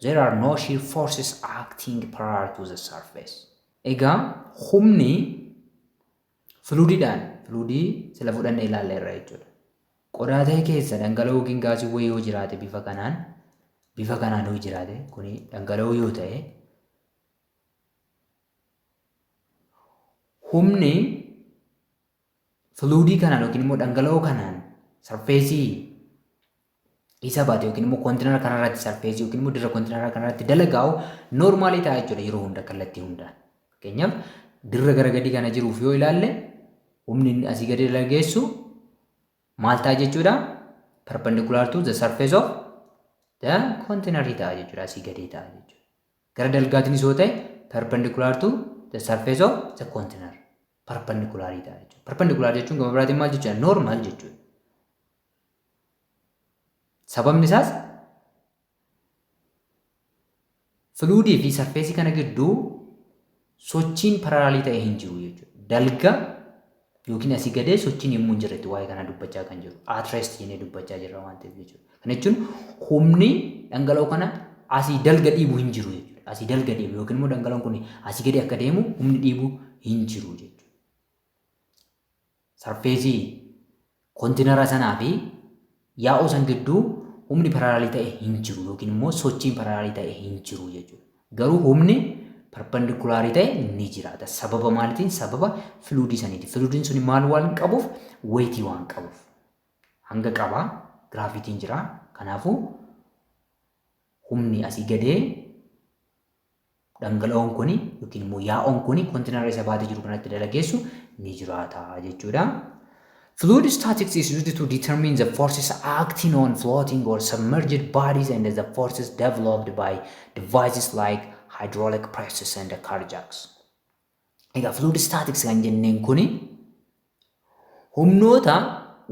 there are no shear forces acting parallel to the surface. Egaa humni fluidiidhaan, fluidii sila fudhanne ilaalla irra jechuudha. Qodaa ta'e keessa dhangala'oo yookiin gaasii wayii yoo jiraate, bifa kanaan yoo jiraate, kuni dhangala'oo yoo ta'e, humni fluidii kanaan yookiin immoo dhangala'oo kanaan sarfeesii isa baate yookiin immoo koontinara kanarratti, sarfeesii yookiin immoo dirra koontinara kanarratti dalagaa'u noormaalii ta'a jechuudha yeroo hunda, kallattii hundaan. Fakkeenyaaf, dirra gara gadii kana jiruuf yoo ilaalle, humni inni asii gadi dalageessu maal ta'a jechuudha? Perpendicular to the surface of the container ta'a jechuudha, asii gadii ta'a jechuudha. Gara dalgaatiinis yoo ta'e, perpendicular to the surface of the container, perpendicular ta'a jechuudha. Perpendicular jechuun gama biraatiin maal jechuudha? Normal jechuudha. Sababni isaas fluidii fi sarfeesii kana gidduu sochiin paralaalii ta'e hin jiru jechuudha. Dalga yookiin asii gadee sochiin yommuu hin jirretti waa'ee kanaa dubbachaa kan jiru. At rest jennee dubbachaa jirra waan ta'eef jechuudha. Kana jechuun humni dhangala'oo kana asii dalga dhiibu hin jiru jechuudha. Asii dalga dhiibu yookiin immoo dhangala'oon kun asii gadi akka deemu humni dhiibu hin jiru jechuudha. Sarfeesii kontinara sanaa fi yaa'oo san gidduu humni paralaalii ta'e hin jiru yookiin immoo sochiin paralaalii ta'e hin jiru jechuudha. Garuu humni parpandikulaarii ta'e ni jiraata. Sababa maaliitiin? Sababa filuudii saniiti. Filuudiin suni maal waan qabuuf? Weetii waan qabuuf. Hanga qabaa, giraafitiin jira. Kanaafuu humni asii gadee dhangala'oon kuni yookiin immoo yaa'oon kuni koontinara isa baatee jiru kanatti dalageessu ni jiraata jechuudha. Fluid statics is used to determine the forces acting on floating or submerged bodies and the forces developed by devices like hydraulic presses and car jacks. Egaa fluid statics kan jenneen kuni humnoota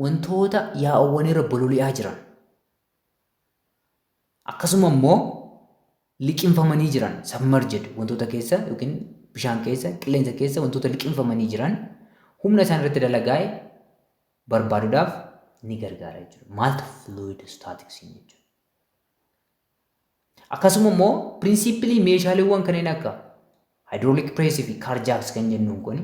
wantoota yaa'oowwan irra bololi'aa jiran, akkasuma immoo liqinfamanii jiran, submerged wantoota keessa yookiin bishaan keessa, qilleensa keessa wantoota liqinfamanii jiran, humna isaan irratti dalagaa'e barbaaduudhaaf ni gargaara jechuudha. Maaltu? Fluid statics jechuudha. Akkasuma immoo pirinsipilii meeshaaleewwan kanneen akka hydraulic press fi car jacks kan jennuun kun,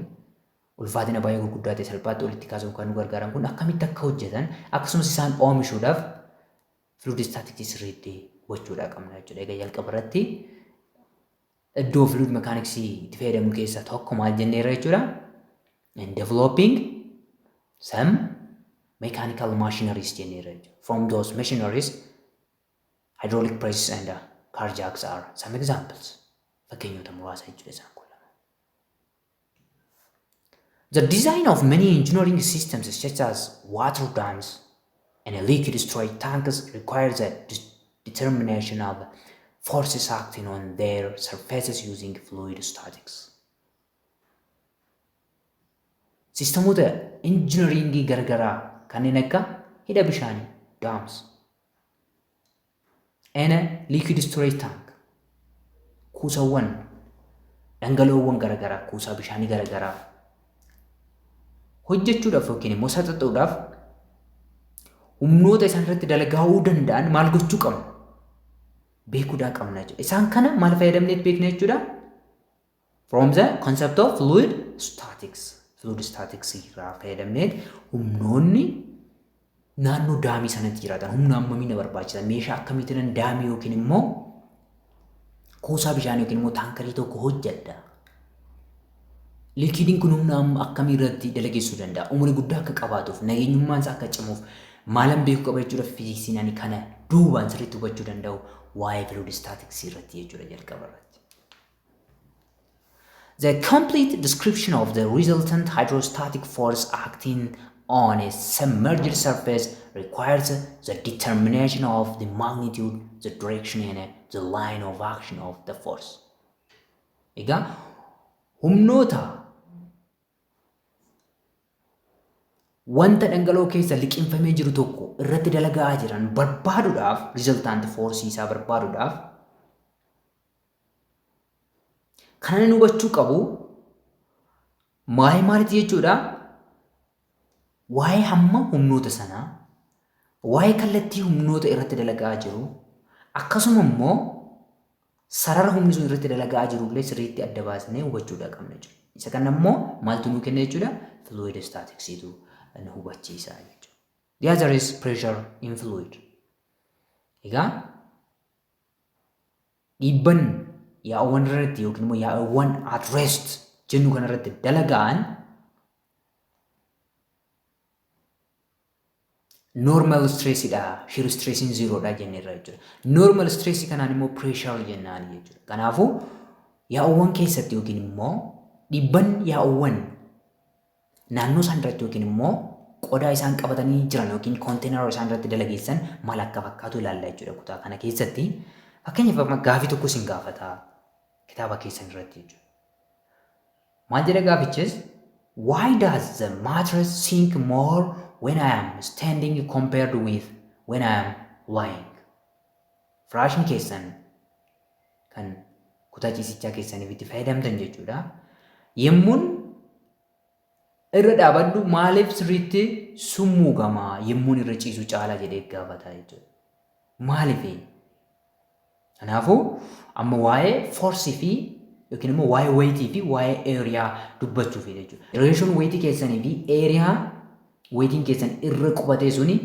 ulfaatina baay'ee gurguddaa ta'e salphaatti walitti kaasuuf kan nu gargaaran kun, akkamitti akka hojjetan, akkasumas isaan oomishuudhaaf fluid statics sirriitti hubachuudhaa qabna jechuudha. Egaa jalqaba irratti iddoo fluid mechanics itti fayyadamu keessaa tokko maal jenneerra jechuudha? In developing some mechanical machineries jenneerra jechuudha. From those machineries, hydraulic presses and car jacks are some examples. Fakkeenyota muraasa jechuudha isaan kun lama. The design of many engineering systems, such as water dams and liquid storage tanks, requires a determination of forces acting on their surfaces using fluid statics. Sistemoota injiinaringii garagaraa kanneen akka hidha bishaanii, dams, and liquid storage tank, kuusawwan dhangala'oowwan garagaraa, kuusaa bishaanii garagaraa hojjechuudhaaf yookiin immoo saxaxuudhaaf humnoota isaan irratti dalagaa'uu danda'an maal gochuu qabna? Beekuudhaa qabna jechuudha. Isaan kana maal fayyadamneet beekna jechuudha? From the concept of fluid statics. Fluid statics irraa fayyadamneet humnoonni naannoo daamii sanatti jiraatan humna hammamii na barbaachisa? Meeshaa akkamiitiin daamii yookiin immoo kuusaa bishaanii yookiin immoo taankarii tokko hojjedha? Likiidiin kun humna akkamii irratti dalageessuu danda'a? Umurii guddaa akka qabaatuuf, nageenyummaan isaa akka cimuuf maalan beekuu qaba jechuudha? Fiiziksiin ani kana duubaan sirriitti hubachuu danda'u waa'ee fluid statics irratti jechuudha jalqaba irratti. The complete description of the resultant hydrostatic force acting on a submerged surface requires the determination of the magnitude, the direction and the line of action of the force. Egaa humnoota wanta dhangala'oo keessa liqimfamee jiru tokko irratti dalagaa jiran barbaaduudhaaf, resultant force isaa barbaaduudhaaf, kan inni hubachuu qabu waa'ee maaliiti jechuudha? Waa'ee hamma humnoota sanaa, waa'ee kallattii humnoota irratti dalagaa jiru, akkasuma immoo sarara humni sun irratti dalagaa jiru illee sirriitti adda baasnee hubachuudha qabna jechuudha. Isa kana immoo maaltu nuu kenna jechuudha? Fluid staticsiitu nu hubachiisa jechuudha. The other is pressure in fluid. Egaa dhiibban yaa'uuwwan irratti yookiin immoo yaa'uuwwan at rest jennu kanarratti dalagaan normal stressidha. Shear stressiin zerodha jenneerra jechuudha. Normal stress kanaan immoo pressure jennaan jechuudha. Kanaafuu yaa'uuwwan keessatti yookiin immoo dhiibban yaa'uuwwan naannoo isaan irratti yookiin immoo qodaa isaan qabatanii jiran yookiin konteenara isaan irratti dalageessan maal akka fakkaatu ilaalla jechuudha kutaa kana keessatti. Fakkeenyaaf, amma gaafii tokko isin gaafata kitaaba keessan irratti jechuudha. Maal jedha gaafichis? "Why does the mattress sink more when I am standing compared with when I am lying?" Firaashin keessan kan kutaa ciisichaa keessaniif itti fayyadamtan jechuudha. Yemmuun irra dhaabadhu maaliif sirriitti summuugamaa yemmuun irra ciisu caalaa jedhee gaafata jechuudha. Maaliif? Kanaafuu amma waa'ee foorsii fi yookiin immoo waa'ee weightii fi waa'ee area dubbachuuf jechuudha. Reeshoon weightii keessanii fi area weightiin keessan irra qubatee suni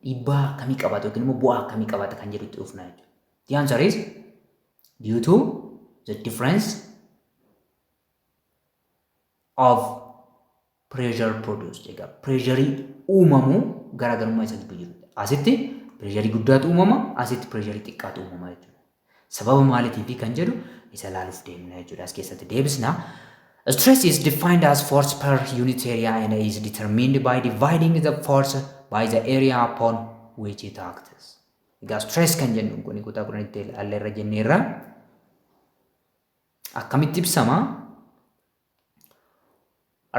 dhiibbaa akkamii qabaata yookiin immoo bu'aa akkamii qabaata kan jedhutti dhufna jechuudha. The answer is due to the difference of pressure produced. Egaa pressurii uumamu garaagarummaa isa gidduu jiru. Asitti pressurii guddaatu uumama, asitti pressurii xiqqaatu uumama jechuudha. Sababa maaliitiifi kan jedhu isa ilaaluuf deemna jechuudha. As keessatti deebisna. Stress is defined as force per unit area and is determined by dividing the force by the area upon which it acts. Egaa stress kan jennu kun kutaa 10tti ilaalleerra jenneerra. Akkamitti ibsama?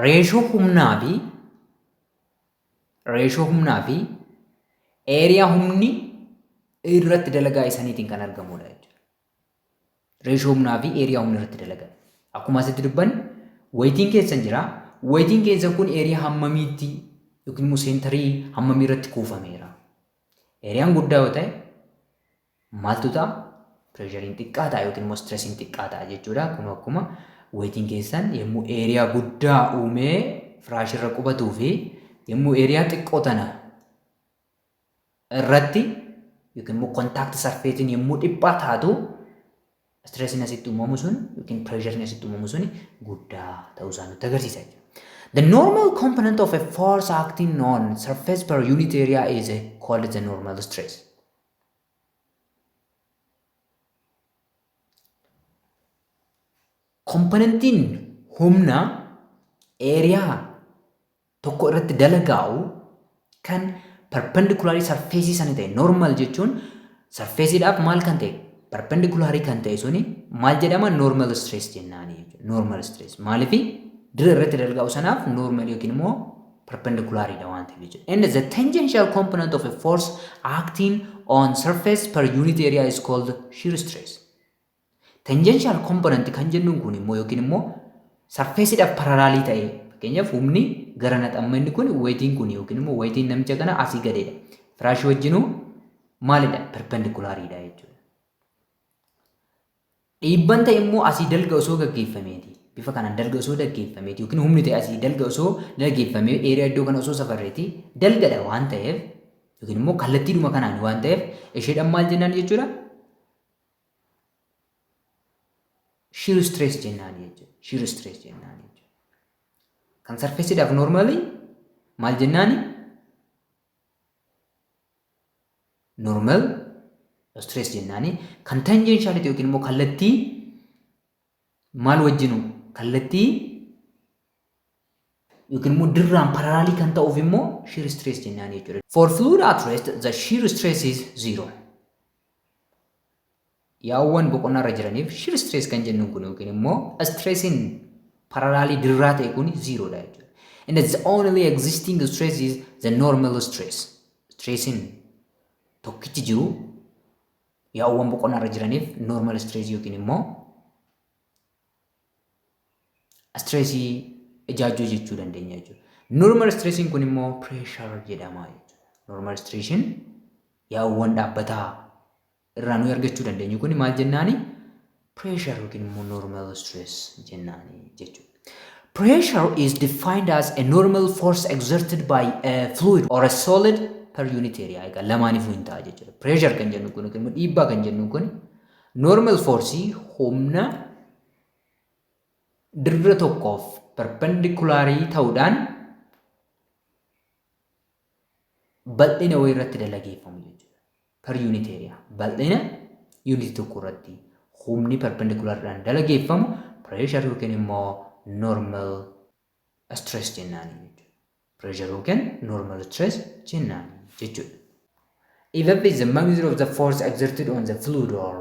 Reeshoo humnaa fi reeshoo humnaa fi eeriyaa humni irratti dalagaa isaniitiin kan argamudha jechuudha. Reeshoo humnaa fi eeriyaa humni irratti dalagaa. Akkuma asitti dubbanne wayitiin keessan jira. Wayitiin keessan kun eeriyaa hammamiitti yookiin immoo seentarii hammamii irratti kuufameera. Eeriyaan guddaa yoo ta'e maaltu ta'a? Pireeshariin xiqqaa ta'a yookiin immoo stressiin xiqqaa ta'a jechuudha. Kun akkuma wayitiin keessan yommuu eeriyaa guddaa uumee firaashirra qubatuu fi yommuu eeriyaa xiqqoo tana irratti yookiin immoo kontaakti sarfeetiin yommuu dhiphaa taatu stressiin asitti uumamu sun yookiin pireeshariin asitti uumamu sun guddaa ta'uu isaa nutti agarsiisa jechuudha. The normal component of a force acting on surface per unit area is called the normal stress. Komponentiin humna eeriyaa tokko irratti dalagaa'u kan perpendikulaarii sarfeesii sana ta'e normal jechuun sarfeesiidhaaf maal kan ta'e perpendikulaarii kan ta'e suni maal jedhama normal stress jennaani jechuudha. Normal stress maaliif dirra irratti dalagaa'u sanaaf normal yookiin immoo perpendicularidha waan ta'eef jechuudha. And the tangential component of a force acting on surface per unit area is called shear stress. Tangential component kan jennuun kun immoo yookiin immoo sarfeesiidhaaf paralaalii ta'e fakkeenyaaf humni gara naxamma inni kun wayitiin kun yookiin immoo wayitiin namicha kana asii gadeedha. Firaashii wajjinuu maalidha? Perpendicularidha jechuudha. Dhiibban ta'e immoo asii dalga osoo gaggeeffameeti. Bifa kanaan dalga osoo gaggeeffameeti yookiin humni ta'e asii dalga osoo gaggeeffamee dheeraa iddoo kana osoo safarreeti dalgadha waan ta'eef yookiin immoo kallattiidhuma kanaan waan ta'eef isheedhaan maal jennaan jechuudha? Shear stress jennaan jechuudha. Shear stress jennaan jechuudha. Kan sarfeesiidhaaf noormaalii maal jennaani? Normal stress jennaani. Kan tangentiality yookiin immoo kallattii maal wajjinu kallattii yookiin immoo dirraan paralaalii kan ta'uuf immoo shear stress jennaan jechuudha. For fluid at rest the shear stress is zero. Yaa'uuwwan boqonnaa irra jiraniif shear stress kan jennuun kun yookiin immoo stressiin paralaalii dirraa ta'e kun zeroodha jechuudha. And the only existing stress is the normal stress. Stressiin tokkichi jiru yaa'uuwwan boqonnaa irra jiraniif normal stress yookiin immoo stressii ijaajjoo jechuu dandeenya jechuudha. Normal stressiin kun immoo pressure jedhama jechuudha. Normal stressiin yaa'uuwwan dhaabbataa irraa nuyi argachuu dandeenyu kun maal jennaani? Pressure yookiin immoo normal stress jennaani jechuudha. Pressure is defined as a normal force exerted by a fluid or a solid per unit area. Egaa lamaaniifuu hin ta'a jechuudha. Pressure kan jennu kun yookiin immoo dhiibbaa kan jennu kun normal force humna dirra tokkoof perpendikulaarii ta'uudhaan bal'ina wayii irratti dalageeffamu jechuudha. Per unit area bal'ina unit tokko irratti humni perpendikulaariidhaan dalageeffamu pressure yookiin immoo normal stress jennaani jechuudha. Pressure yookiin normal stress jennaani jechuudha. If F is the magnitude of the force exerted on the fluid or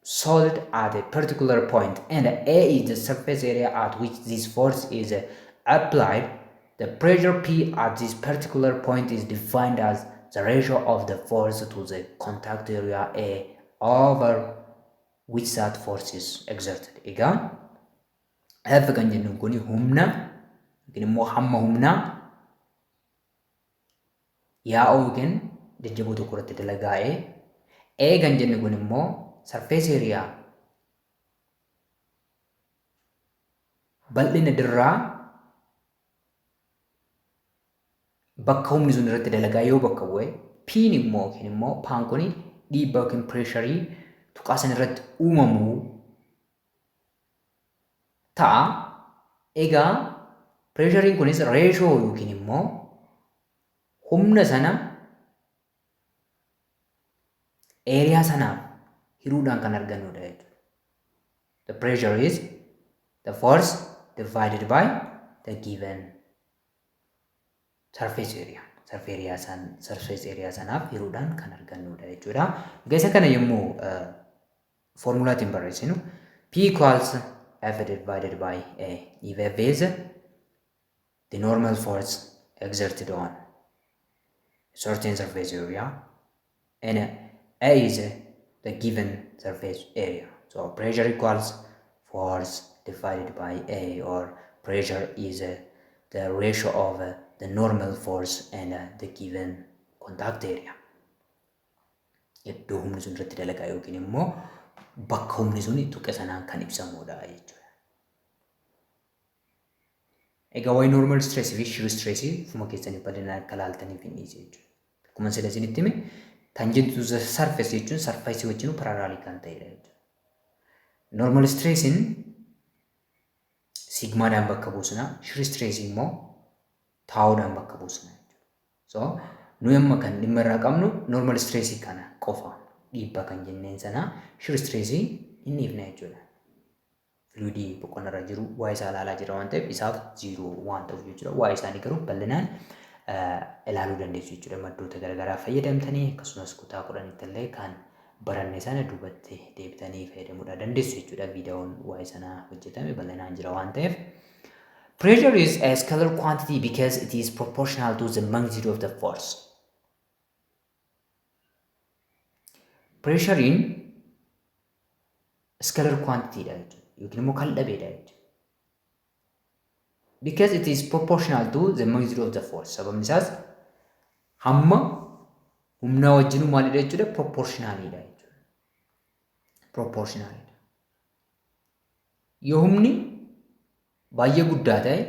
solid at a particular point and A is the surface area at which this force is applied, the pressure P at this particular point is defined as the ratio of the force to the contact area A over which that force is exerted. Egaa F kan jennuun kun humna yookiin immoo hamma humnaa yaa'oo yookiin jajjaboo tokko irratti dalagaa'ee A kan jennu kun immoo surface area bal'ina dirraa bakka humni sun irratti dalagaa yoo bakka bu'e P'n immoo yookiin immoo paan kun dhiibbaa yookiin pireesharii tuqaa san irratti uumamu ta'a. Egaa pireeshariin kunis reeshoo yookiin immoo humna sana eeriyaa sanaaf hiruudhaan kan argannudha jechuudha. The pressure is the force divided by the given surface area. Surface area sanaaf hiruudhaan kan argannudha jechuudha. Egaa isa kana yommuu foormulaatiin barreessinu, P equals F divided by A. If F is the normal force exerted on a certain surface area and A is the given surface area. So pressure equals force divided by A, or pressure is the ratio of the normal force and the given contact area. Iddoo humni sun irratti dalagaa yookiin immoo bakka humni sun tuqe sanaan kan ibsamudha jechuudha. Egaa waa'ee normal stress fi shear stress ufuma keessanii bal'inaan akka ilaaltaniif hin dhiise jechuudha. Akkuma sila isinitti hime, tangent to the surface jechuun surface wajjin parallel kan ta'edha jechuudha. Normal stressiin sigmaadhaan bakka buusna, shear stress immoo tauudhaan bakka buusna jechuudha. So nuyi amma kan dhimma irraa qabnu normal stress kana qofa, dhiibbaa kan jenneen sana. Shear stress hin dhiifne jechuudha. Fluidii boqonnarra jiru waa'ee isaa ilaalaa jira waan ta'eef, isaaf zero waan ta'uuf jechuudha. Waa'ee isaanii garuu bal'inaan ilaaluu dandeessu jechuudha. Maddoota garaagaraa fayyadamtanii, akkasumas kutaa 10tti illee kan baranne sana duubatti deebitanii fayyadamuudha dandeessu jechuudha. Viidiyoon waa'ee sanaa hojjetame bal'inaan jira waan ta'eef. Pressure is a scalar quantity because it is proportional to the magnitude of the force. Pressurein scalar quantity dha jechuudha. Yookiin immoo kan dhabeedha jechuudha. Because it is proportional to the magnitude of the force. Sababni isaas hamma humnaa wajjinuu maalidha jechuudha? Proportionalidha jechuudha. Proportionalidha. Yoo humni baay'ee guddaa ta'e,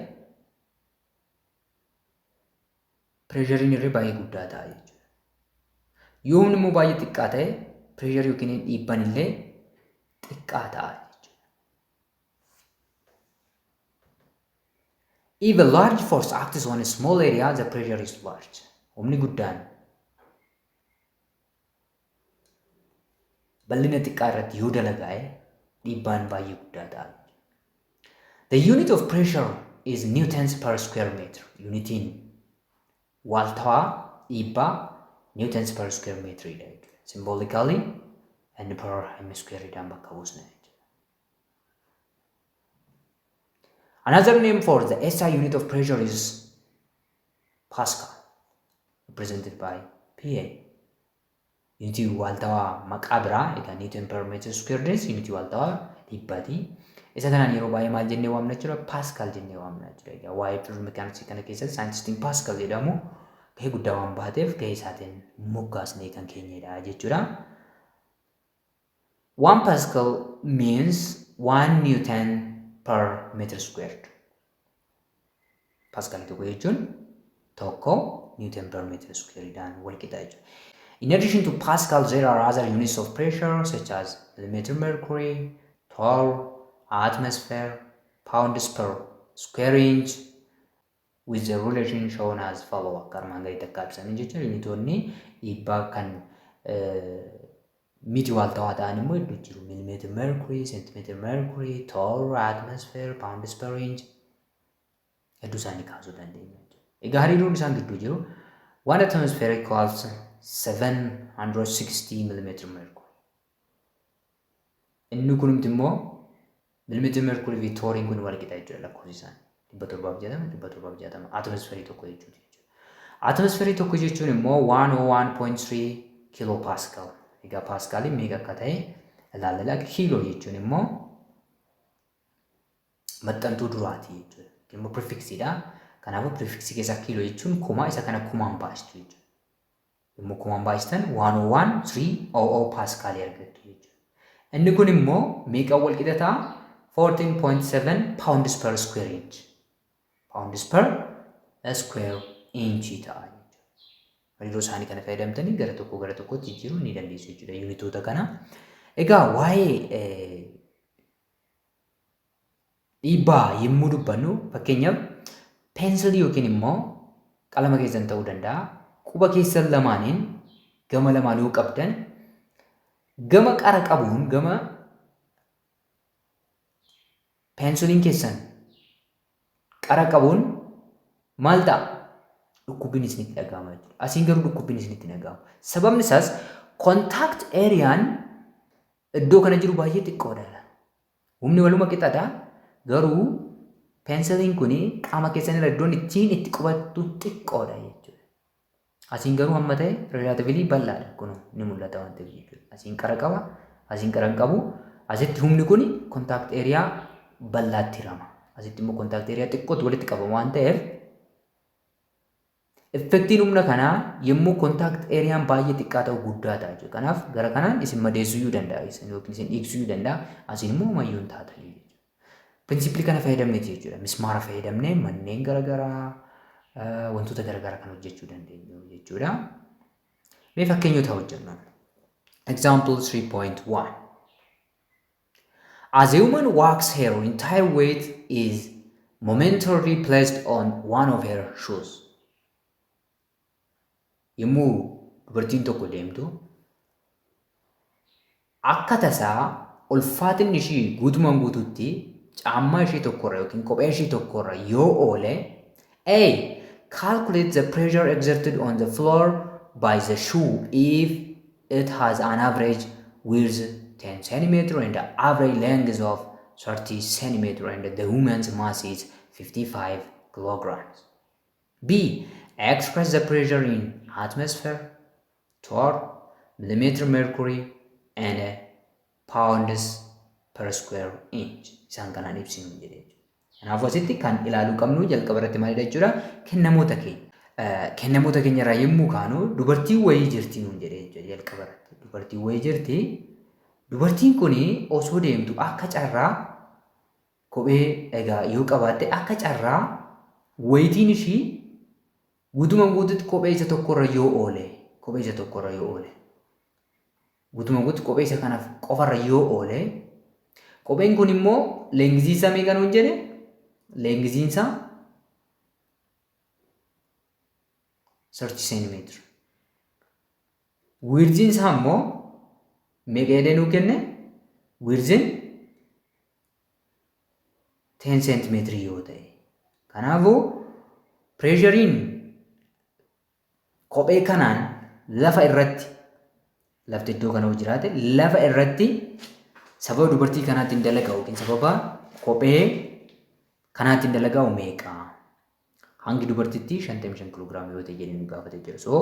pressurein irree baay'ee guddaa ta'a jechuudha. Yoo humni immoo baay'ee xiqqaa ta'e, pressure yookiin dhiibban illee xiqqaa ta'a jechuudha. If a large force acts on a small area, the pressure is large. Humni guddaan bal'ina xiqqaa irratti yoo dalagaa'e, dhiibbaan baay'ee guddaa ta'a. The unit of pressure is newtons per square meter. Unitiin waaltawaa dhiibbaa newtons per square meter dha jechuudha. Symbolically n per m square dhaan bakka buusna jechuudha. Another name for the SI unit of pressure is Pascal, represented by PA. Yuunitii waaltawaa maqaa biraa egaa Newton per meter squared yuunitii waaltawaa dhibbaati. Isa kanaan yeroo baay'ee maal jennee waamna jechuudha? Pascal jennee waamna jechuudha. Egaa waa'ee fluid mechanics kana keessatti saayintistiin Pascal jedhamu gahee guddaa waan baateef, gahee isaatiin moggaasnee kan keenyedha jechuudha. 1 Pascal means 1 Newton per meter squared. Pascal tokko jechuun 1 Newton per meter squaredhaan wal qixa jechuudha. In addition to Pascal, there are other units of pressure such as millimeter mercury, torr, atmosphere, pounds per square inch, with the relation shown as follow. Akka armaan gaditti akka ibsaman jechuudha. Yuunitoonni dhiibbaa kan miti waaltawaa ta'an immoo hedduu jiru. Millimeter mercury, centimeter mercury, torr, atmosphere, pounds per inch hedduu isaanii kaasuu dandeenya. Egaa hariiroon isaan gidduu jiru, 1 atmosphere equals 760 millimeter mercury. Inni kunumti immoo millimeter mercury fi torriin kun wal qixa jechuudha lakkoofsi isaanii. 760, 760 atmosferii tokko jechuudha. Atmosferii tokko jechuun immoo 101.3 kilo pascal. Egaa paaskaaliin meeqa akka ta'e ilaallala. Kiiloo jechuun immoo maxxantuu duraati jechuudha. Yookiin immoo prefixiidha. Kanaafuu prefiksii keessaa kiiloo jechuun kuma, isa kana kumaan baay'istu jechuudha. Yommuu kumaan baay'istan 101.300 paaskaalii argattu jechuudha. Inni kun immoo meeqaan wal qixa ta'a? 14.7 pounds per square inch. Pounds per square inch ta'a jechuudha. Hariiroo isaanii kana fayyadamtanii gara tokkoo gara tokkootti jijjiiruu ni dandeessu jechuudha yuunitoota kana. Egaa waa'ee dhiibbaa yommuu dubbannu, fakkeenyaaf peensilii yookiin immoo qalama keessan ta'uu danda'a. Quba keessan lamaaniin gama lamaan yoo qabdan, Gama qara qabuun, gama peensiliin keessan qara qabuun maal ta'a? Dhukkubbiin isinitti dhaga'ama jechuudha. Asiin garuu dhukkubbiin isinitti dhaga'amu. Sababni isaas contact areaan iddoo kana jiru baay'ee xiqqoodha. Humni waluma qixadha. Garuu peensiliin kun qaama keessan irra iddoon ittiin itti qubattu xiqqoodha jechuudha. Asiin garuu hamma ta'e relatively bal'aadha. Kun ni mul'ata waan ta'eef jechuudha. Asiin qara qaba, asiin qara hin qabu. Asitti humni kun contact area bal'aatti hirama. Asitti immoo contact area xiqqootti walitti qabama waan ta'eef, effectiin humna kanaa yommuu contact areaan baay'ee xiqqaa ta'u guddaa ta'a jechuudha. Kanaaf gara kanaan isin madeessuu danda'a yookiin isin dhiigsuu danda'a. Asiin immoo mayyuu hin taatanii jechuudha. Principle kana fayyadamneeti jechuudha. Mismaara fayyadamnee manneen garaagaraa, wantoota garaagaraa kan hojjechuu dandeenyu jechuudha. Mee fakkeenyota hojjennu. Example 3.1. As a woman walks, her entire weight is momentarily placed on one of her shoes. Yommuu dubartiin tokko deemtu, akka tasaa ulfaatinni ishii guutumaan guutuutti caammaa ishii tokkorra yookiin kophee ishii tokkorra yoo oole, A. Calculate the pressure exerted on the floor by the shoe if it has an average width 10 cm and average length of 30 cm and the woman's mass is 55 kilograms. B. Express the pressure in atmosphere, torr, millimeter mercury and pounds per square inch. Isaan kanaan ibsinu jedhee jechuudha. Kanaafuu asitti kan ilaaluu qabnu jalqaba irratti maalidha jechuudha? Kennamoota keenya. Kennamoota keenya irraa yommuu kaanu, dubartiin wayii jirti nuun jedhee jechuudha jalqaba irratti. Dubartiin wayii jirti. Dubartiin kun osoo deemtu akka carraa kophee egaa yoo qabaatte, akka carraa weightiin ishii guutumaan guututti kophee isa tokkorra yoo oole, kophee isa tokkorra yoo oole, guutumaan guututti kophee isa kanaaf qofarra yoo oole, kopheen kun immoo lengthiin isaa meeqa nuun jedhe? Lengthiin isaa 30 seentimeetira. Widthiin isaa immoo meeqa jedhee nuu kenne? Widthiin 10 seentimeetirii yoo ta'e. Kanaafuu pressureiin kophee kanaan lafa irratti, lafti iddoo kana yoo jiraate, lafa irratti sababa dubartii kanaatiin dalagaa yookiin sababa kophee kanaatiin dalagaa meeqa? Hangi dubartittii 55 kiloogiraamii yoo ta'e jedhee nu gaafatee jira. So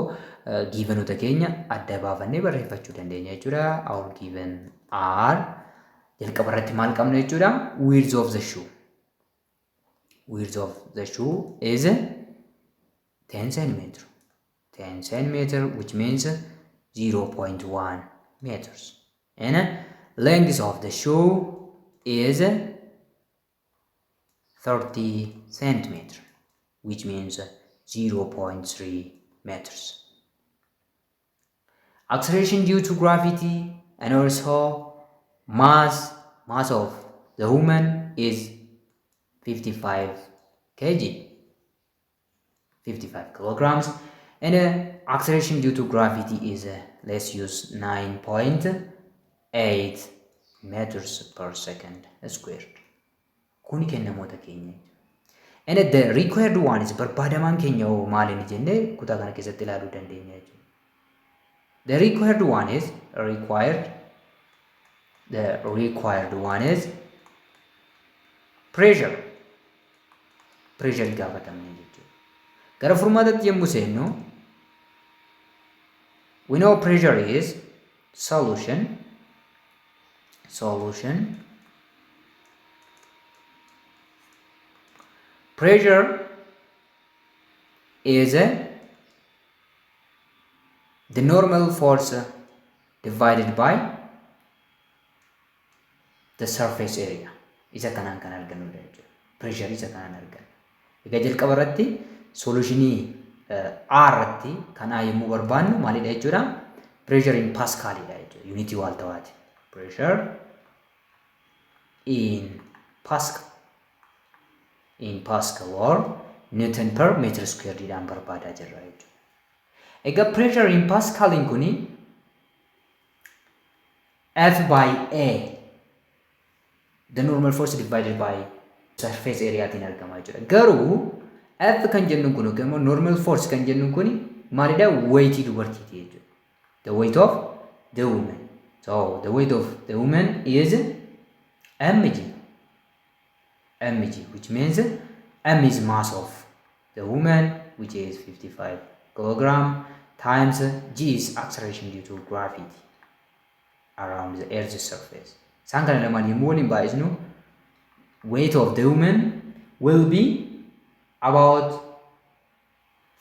givenoota keenya adda baafannee barreeffachuu dandeenya jechuudha. Our given are, jalqaba irratti maal qabna jechuudha? Width of the shoe. Width of the shoe is 10 centimeter. 10 centimeter, which means 0.1 meters. And length of the shoe is 30 centimeter, which means 0.3 meters. Acceleration due to gravity and also mass of the woman is 55 kg, 55 kilograms, and acceleration due to gravity is, let's use 9.8 meters per second squared. Kuni kennamoota keenya. And the required one is, barbaadamaan keenya hoo maali jennee kutaa kana keessatti ilaaluu dandeenya jechuudha. The required one is required the required one is pressure. Pressure gaafatamne jechuudha. Gara furmaatatti yommuu seennu, we know pressure is, solution, pressure is the normal force divided by the surface area. Isa kanaan kan argannudha jechuudha. Pressure isa kanaan arganna. Egaa jalqaba irratti solutionii A irratti kan A yommuu barbaannu maalidha jechuudha? Pressure in Pascalidha jechuudha. Unitii waaltawaati. Pressure in Pascal. In Pascal or Newton per meter square dhaan barbaadaa jirra jechuudha. Egaa pressure in Pascaliin kuni F by A, the normal force divided by surface area tiin argama jechuudha. Garuu F kan jennu kun yookiin immoo normal force kan jennu kun maalidha? Weightii dubartiiti jechuudha. The weight of the woman. So the weight of the woman is mg. Mg, which means m is mass of the woman, which is 55 kilogram, times g is acceleration due to gravity around the earth's surface. Isaan kana lamaan yommuu waliin baay'isnu, weight of the woman will be about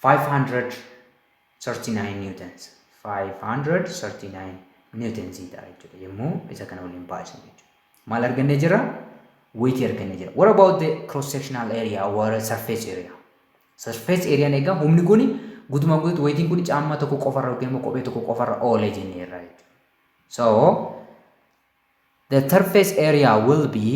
539 newtons. 539 newtons ta'a jechuudha yommuu isa kana waliin baay'isnu jechuudha. Maal argannee jira? Weight argannee jira. What about the cross sectional area or surface area? Surface area egaa humni kun guutumaan guutuutti weightiin kun caammaa tokko qofarra yookiin immoo kophee tokko qofarra oolee jenneerra jechuudha. So the surface area will be,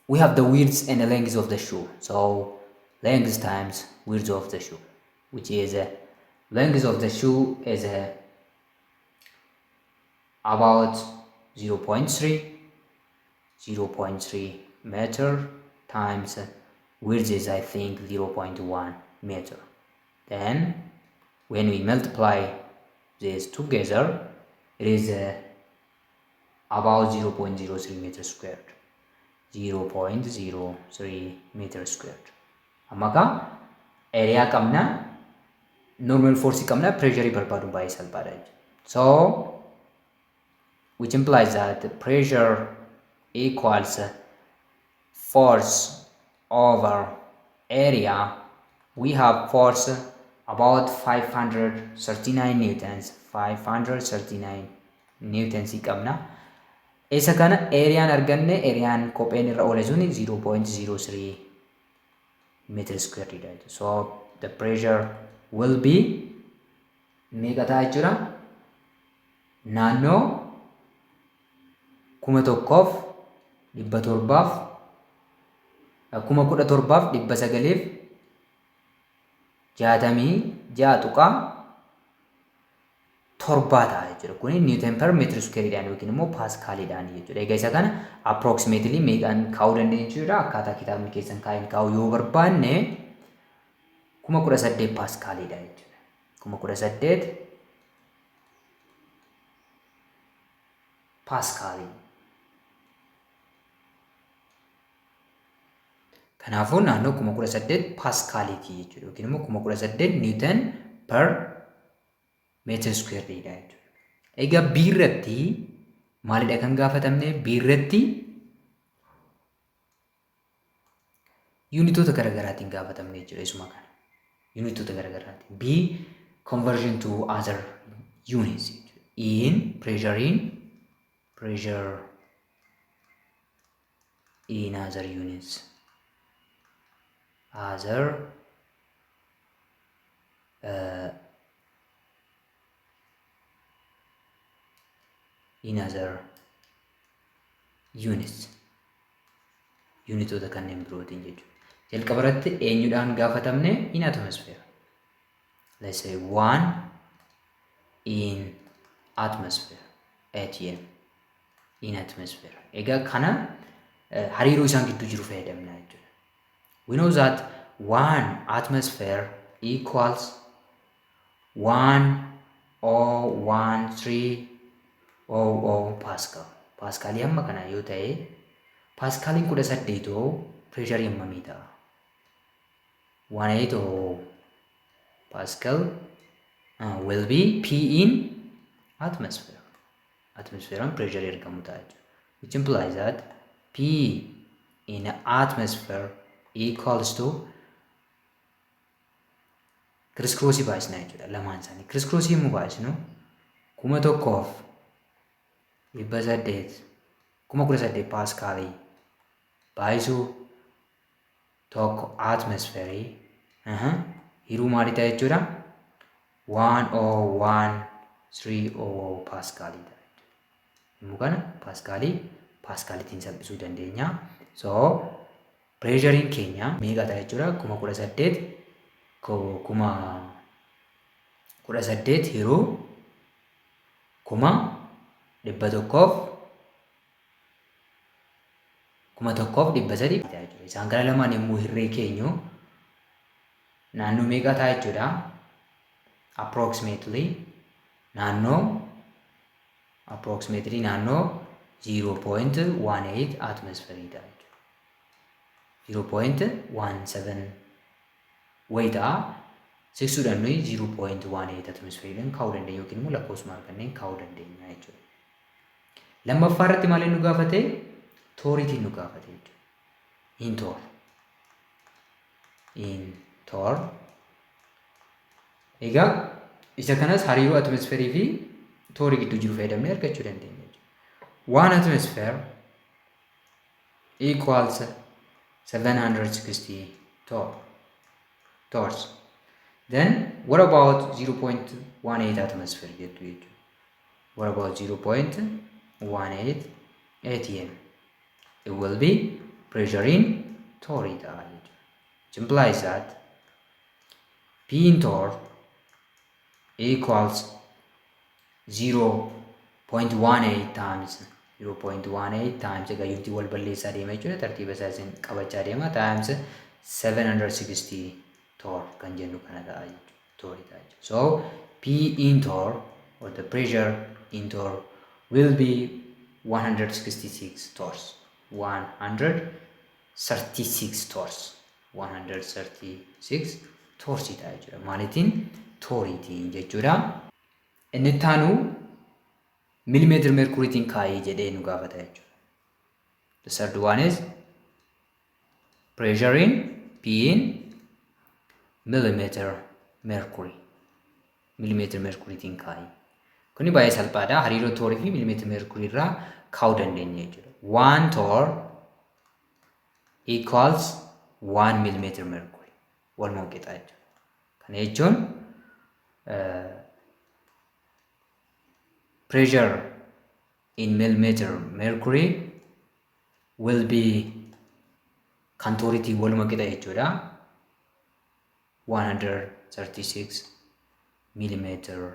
we have the width and the length of the shoe, so length times width of the shoe, which is length of the shoe is about 0.3 meter times width is, I think, 0.1 meter. Then when we multiply this together, it is about 0.03 meter squared. 0.03 meter squared. Amma kaa area qabna, normal force qabna, pressure barbaaduun baay'ee salphaadha jechuudha. So which implies that pressure equals force over area. We have force about 539 newtons, 539 newtons qabna. Isa kana areaan arganne, areaan kopheen irra oole suni 0.03 meter square dha. So the pressure will be meeqa ta'a jechuudha? Naannoo 1700f, 17,966.7 ta'a jechuudha. Kuni newton per meter squareedhaan yookiin immoo paaskaaliidhaan jechuudha. Egaa isa kana approximately meeqaan kaa'uu dandeenya jechuudha? Akkaataa kitaabni keessan kaa'een kaa'uu yoo barbaanne, 18,000 paaskaaliidha jechuudha. 18,000 paaskaalii. Kanaafuu naannoo 18,000 paaskaaliiti jechuudha yookiin immoo 18,000 newton per meter squareedha jechuudha. Egaa B irratti maalidha kan gaafatamne? B irratti yuunitoota garaagaraatiin gaafatamne jechuudha isuma kana. Yuunitoota garaagaraatiin. B, conversion to other units jechuudha. In pressure, in pressure in other units. Other in other units, unitoota kanneen birootiin jechuudha. Jalqaba irratti eenyudhaan gaafatamne? In atmosphere. Let's say one in atmosphere, ATM, in atmosphere. Egaa kana hariiroo isaan gidduu jiru fayyadamna jechuudha. We know that one atmosphere equals 101300 pascal. Paaskaalii hamma kana yoo ta'e, paaskaaliin 18 pireesharii hammamii ta'a? 180 pascal will be P in atmosphere. Atmosphere pressure argamu ta'a jechuudha. Which implies that P in atmosphere equals to, crisscrossii baay'isna jechuudha lamaan isaanii. Crisscrossii yommuu baay'isnu, 1800, 18,000 paaskaalii baay'isuu 1 atmosferii hiruu maalii ta'a jechuudha? 1013 paaskaalii ta'a jechuudha. Yommuu kana paaskaalii paaskaalitiin salphisuu dandeenya. So pireeshariin keenya meeqa ta'a jechuudha? 18,000, 18,000 hiruu 101,300 ta'a jechuudha. Isaan kana lamaan yommuu hirree keenyu naannoo meeqa ta'a jechuudha? Approximately naannoo 0.18 atmosphere ta'a jechuudha. 0.17 wayi ta'a. Siksuudhaan nuyi 0.18 atmosphereedhaan kaa'uu dandeenya yookiin immoo lakkoofsuma arganneen kaa'uu dandeenya jechuudha. Lammaffaa irratti maaliin nu gaafate? Tooriitiin nu gaafate jechuudha. In torr. In torr. Egaa isa kanas hariiroo atmosferii fi toorii gidduu jiru fayyadamnee argachuu dandeenya jechuudha. 1 atmosphere equals 760 torrs. Then what about 0.18 atmosphere jettu jechuudha. What about 0.18 atm? It will be pressure in torr ta'a jechuudha. Which implies that P in torr equals 0.18 times 0.18 times, egaa yuunitii wal balleessaa deema jechuudha, tartiiba isaa isin qabachaa deema, times 760 torr kan jennu kana ta'a jechuudha. Torr ta'a jechuudha. So P in torr or the pressure in torr will be 166 torrs. 136 torrs. 136 torrs ta'a jechuudha. Maaliitiin? Tooriitiin jechuudha. Inni itti aanu millimeter merkuriitiin kaayee jedhee nu gaafata jechuudha. The third one is pressure in P in millimeter mercury. Millimeter merkuriitiin kaayee. Kuni baay'ee salphaadha. Hariiroo toorii fi millimeter merkurii irraa kaa'uu dandeenya jechuudha. 1 torr equals 1 millimeter mercury. Walumaa qixa jechuudha. Kana jechuun pressure in millimeter mercury will be kan tooriitiin waluma qixa jechuudha. 136 millimeters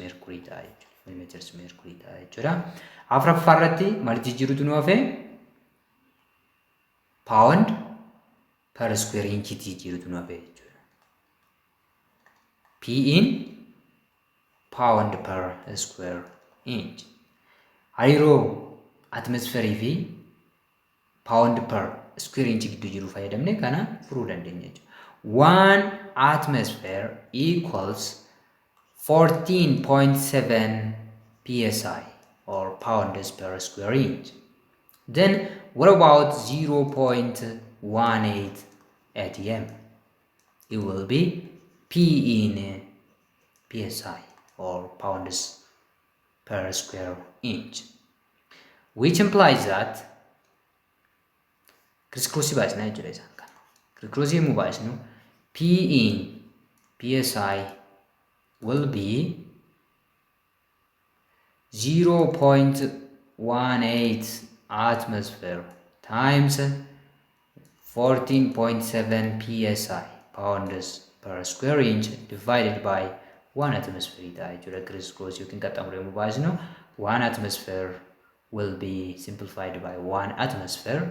mercury ta'a jechuudha. Millimeters mercury ta'a jechuudha. Afuraffaa irratti maal jijjiirutu nu hafe? Pound per square inch jijjiirutu nu hafe jechuudha. P in pound per square inch. Hariiroo atmosferii fi pound per square inch gidduu jiru fayyadamne kana furuu dandeenya jechuudha. 1 atmosphere equals 14.7 psi or pounds per square inch. Then what about 0.18 atm? It will be P in psi or pounds per square inch, which implies that crisscross baay'isna jechuudha isaan kana. Crisscross yommuu baay'isnu P in psi will be 0.18 atmosphere times 14.7 psi, pounds per square inch, divided by 1 atmosphere ta'a jechuudha. Crisscross yookiin qaxxaamura yommuu baasnu 1 atmosphere will be simplified by 1 atmosphere.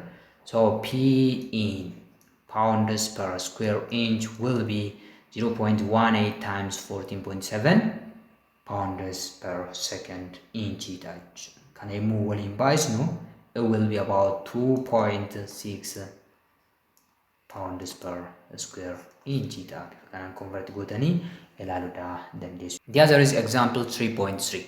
So P in pounds per square inch will be 0.18 times 14.7 pounds per second inch ta'a jechuudha. Kana yommuu waliin baay'isnu it will be about 2.6 pounds per square inch ta'a. Bifa kanaan convert gootanii ilaaluudhaa dandeessu. The other is example 3.3.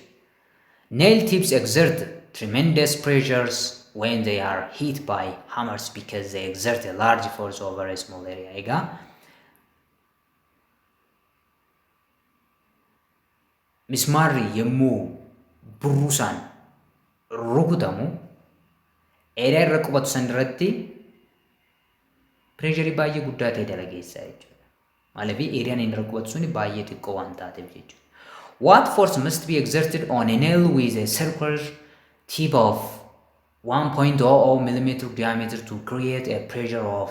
Nail tips exert tremendous pressures when they are hit by hammers because they exert a large force over a small area. Egaa mismaarri yommuu burruusaan rukutamu area irra qubatu san irratti pireesharii baay'ee guddaa ta'e dalageessa jechuudha. Maaliif? Areaan inni irra qubatu suni baay'ee xiqqoo waan taateef jechuudha. What force must be exerted on a nail with a circular tip of 1.00 millimeter diameter to create a pressure of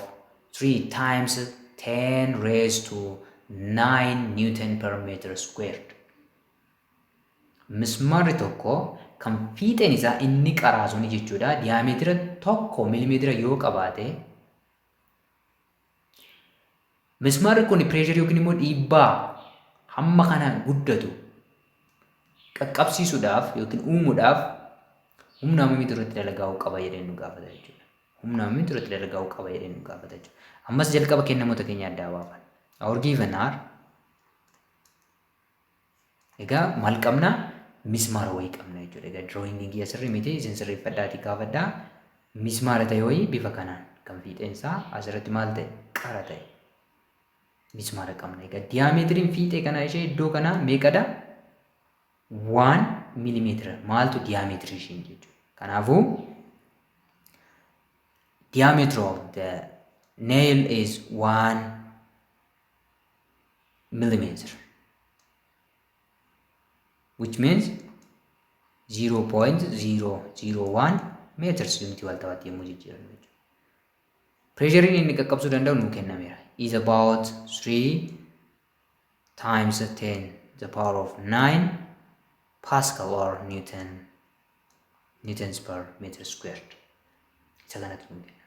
3 times 10 raised to 9 newton per meter squared. Mismaarri tokko kan fiixeen isaa inni qaraa suni jechuudha diyaameetira 1 milimeetira yoo qabaate, mismaarri kun pireesharii yookiin immoo dhiibbaa hamma kana guddatu qaqqabsiisuudhaaf yookiin uumuudhaaf humna hammamiitu irratti dalagaa'uu qaba jedhee nu gaafata jechuudha. Humna hammamiitu irratti dalagaa'uu qaba jedhee nu gaafata jechuudha. Ammas jalqaba kennamoota keenya addaa baafan. Our given are, egaa maal qabna? Mismaara wayii qabna jechuudha. Egaa drawing kiyya sirrii miti, isin sirreeffadhaatii kaafadhaa. Mismaara ta'e wayii bifa kanaan kan fiixeen isaa asirratti maal ta'e, qara ta'e. Mismaara qabna. Egaa diyaameetiriin fiixee kanaa ishee iddoo kanaa meeqadha? 1 milimeetira. Maaltu diyaameetirii ishiin jechuudha. Kanaafuu diameter of the nail is 1 millimeter, which means 0.001 meters yuunitii waaltawaatti yommuu jijjiiran jechuudha. Pireeshariin inni qaqqabsuu danda'u nuu kennameera. Is about 3 times 10 the power of 9 Pascal or newtons per meter squared. Isa kanatu nuu kenname.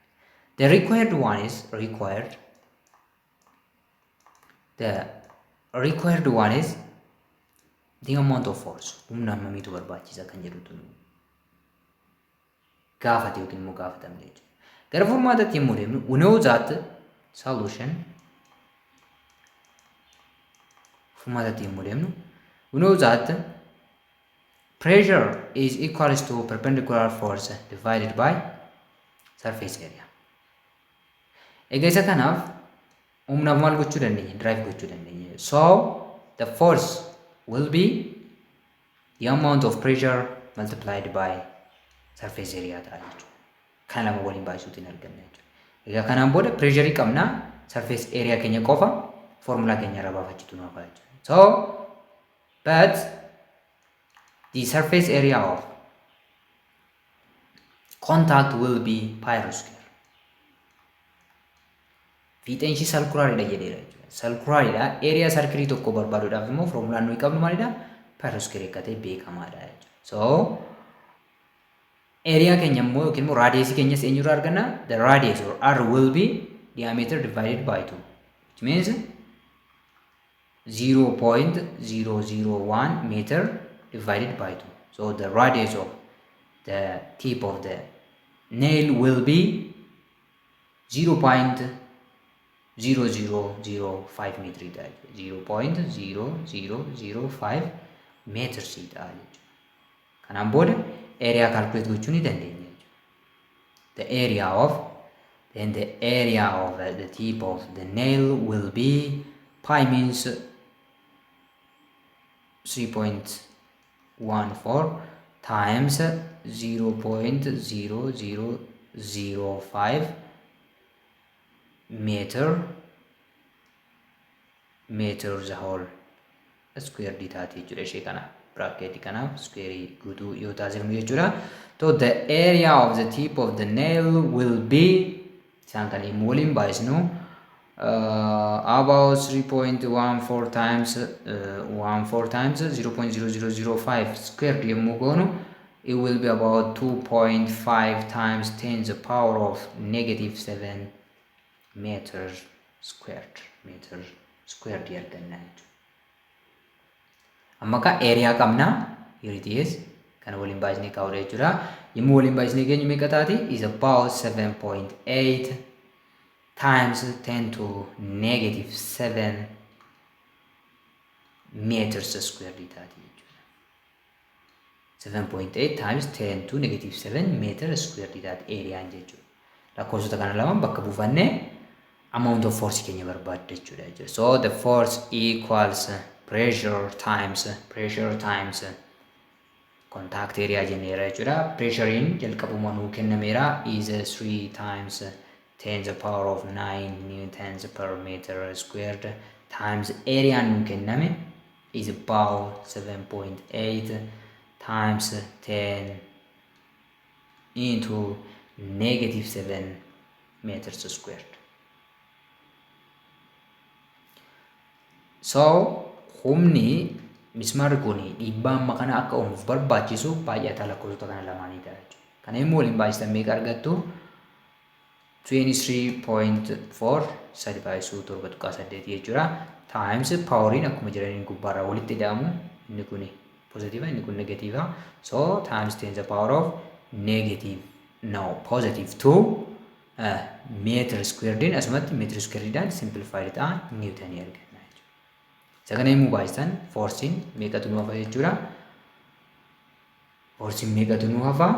The required one is required. The required one is the amount of force. Humna hammamiitu barbaachisa kan jedhutu nu gaafate yookiin immoo gaafatamne jechuudha. Gara furmaatatti yommuu deemnu, we know that solution, furmaatatti yommuu deemnu, we know that pressure is equals to perpendicular force divided by surface area. Egaa isa kanaaf humnaaf maal gochuu dandeenya? Derive gochuu dandeenya. So the force will be the amount of pressure multiplied by surface area ta'a jechuudha. Kana lama waliin baay'isuutiin arganna jechuudha. Egaa kanaan booda pressureii qabna, surface area keenya qofa foormulaa keenya irraa baafachuutu nu hafa jechuudha. So but the surface area of contact will be pi r square. Fiixeen ishii circularidha jedheera jechuudha. Circularidha. Area circleii tokko barbaaduudhaaf immoo foormulaan nuyi qabnu maalidha? Pi r square akka ta'e beekamaadha jechuudha. So area keenya immoo yookiin immoo radiusii keenyas eenyurraa arganna? The radius or r will be diameter divided by 2, which means 0.001 meter divided by 2. So the radius of the tip of the nail will be 0.0005 meetirii ta'a jechuudha. 0.0005 meetirii ta'a jechuudha. Kanaan booda area calculate gochuu ni dandeenya jechuudha. The area of then the area of the tip of the nail will be pi, means 3.14 times 0.0005 meter the whole square taati jechuudha. Ishee kana bracketii kanaaf square guutuu yoo taasifnu jechuudha. So the area of the tip of the nail will be, isaan kana yommuu waliin baay'isnu, about 3.14 times 14 times 0.0005 squared yommuu goonu, it will be about 2.5 times 10 the power of negative 7 meter squared arganna jechuudha. Amma ka area qabna, here it is, kana waliin baay'isnee kaa'udha jechuudha. Yommuu waliin baay'isnee geenyu meeqa taati? Is about 7.8 times 10 to negative 7 meters squared taati jechuudha. 7.8 times 10 to negative 7 meter squared taati areaan jechuudha. Lakkoofsota kana lamaan bakka buufannee amount of force keenya barbaadda jechuudha. So the force equals pressure times contact area jenneera jechuudha. Pressurein jalqabuma nuu kennameera, is 3 times 10 the power of 9 newtons per meter squared times area nuu kenname is about 7.8 times 10 into negative 7 meters squared. So humni mismaarri kun dhiibbaa amma kana akka uumuuf barbaachisu baay'ataa lakkoofsota kana lamaanii ta'a jechuudha. Kana immoo waliin baay'istan meeqa argattu? 23.4, 3 baay'isuu 7.8 jechuudha. Times poweriin akkuma jiraniin gubbaarraa walitti hidhamu, inni kun positive, inni kun negative. So times 10 the power of negative, no, positive 2 meter squared. Asumatti meter squared simplified ta'a, newtonii arganna jechuudha. Isa kana yommuu baay'isan forceiin meeqatu nu hafa jechuudha? Forceiin meeqatu nu hafa?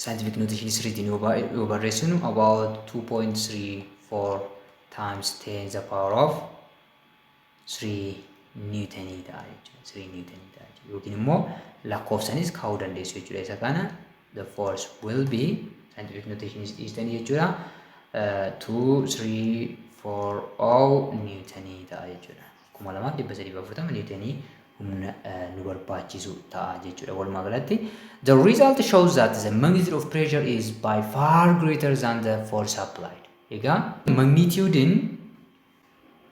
Scientific notation sirriitiin yoo barreessinu about 2.34 times 10 the power of 3 newtonii ta'a jechuudha. 3 newtonii ta'a jechuudha. Yookiin immoo lakkoofsanis kaa'uu dandeessu jechuudha. Isa kana the force will be scientific notation dhiistanii jechuudha. 2 3 4 0 newtonii ta'a jechuudha. 2340 newtonii humna nu barbaachisu ta'a jechuudha. Walumaa galatti, the result shows that the magnitude of pressure is by far greater than the force applied. Egaa magnitudein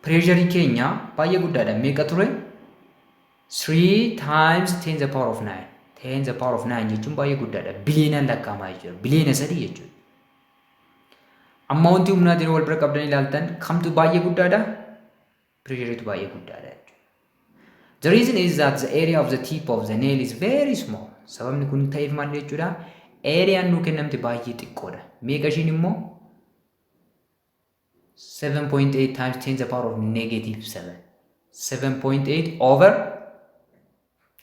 pressureii keenya baay'ee guddaadha. Meeqa ture? 3 times 10 the power of 9. 10 the power of 9 jechuun baay'ee guddaadha. Biliyoonaan lakkaa'amaa jechuudha. Biliyoona 3 jechuudha. Amma wanti humnaatiin wal bira qabdan ilaaltan kamtu baay'ee guddaadha? Pressureiitu baay'ee guddaadha jechuudha. The reason is that the area of the tip of the nail is very small. Sababni kun ta'eef maal jechuudha? Areaan nuu kennamte baay'ee xiqqoodha. Meeqa ishiin immoo? 7.8 times 10 the power of negative 7. 7.8 over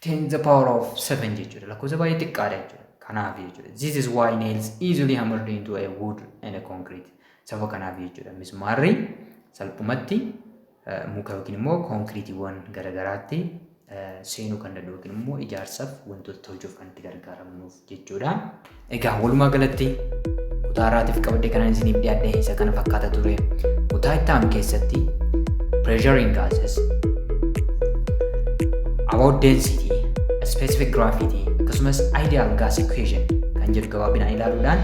10 the power of 7 jechuudha. Lakkoofsa baay'ee xiqqaadha jechuudha. Kanaaf jechuudha. This is why nails easily hammered into a wood and a concrete. Sababa kanaaf jechuudha. Mismaarri salphumatti muka yookiin immoo konkiriitiiwwan garaagaraatti seenuu kan danda'u yookiin immoo ijaarsaaf wantoota tolchuuf kan itti gargaaramnuuf jechuudha. Egaa walumaa galatti kutaa har'aatiif qabadhee kanan isiniif dhiyaadhe isa kana fakkaata ture. Kutaa itti aanu keessatti pressure in gases, about density, specific gravity, akkasumas ideal gas equation kan jedhu gabaabinaan ilaaluudhaan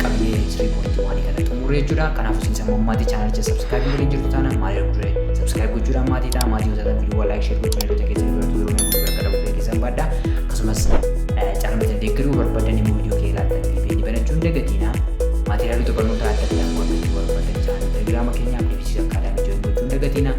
qabiyyee 3.1 kana xumurre jechuudha. Kanaafuu isin sammuu maatii channelicha subscribe godhin jirtu taanaan maal ergu subscribe gochuudhaan maatii ta'a. Maatii yoo taatan viidiyoo like, share gochuun hiriyoota keessan biratti yeroo mee bira qabu keessan badha. Akkasumas caalmatti deeggaruu barbaadan immoo viidiyoo kee ilaaltan VPN banachuun dagatiina. Maateriaalota barnoota adda addaa argachuu barbaadan channel Telegiraama keenyaaf Deebisiis Academy join gochuun dagatiina.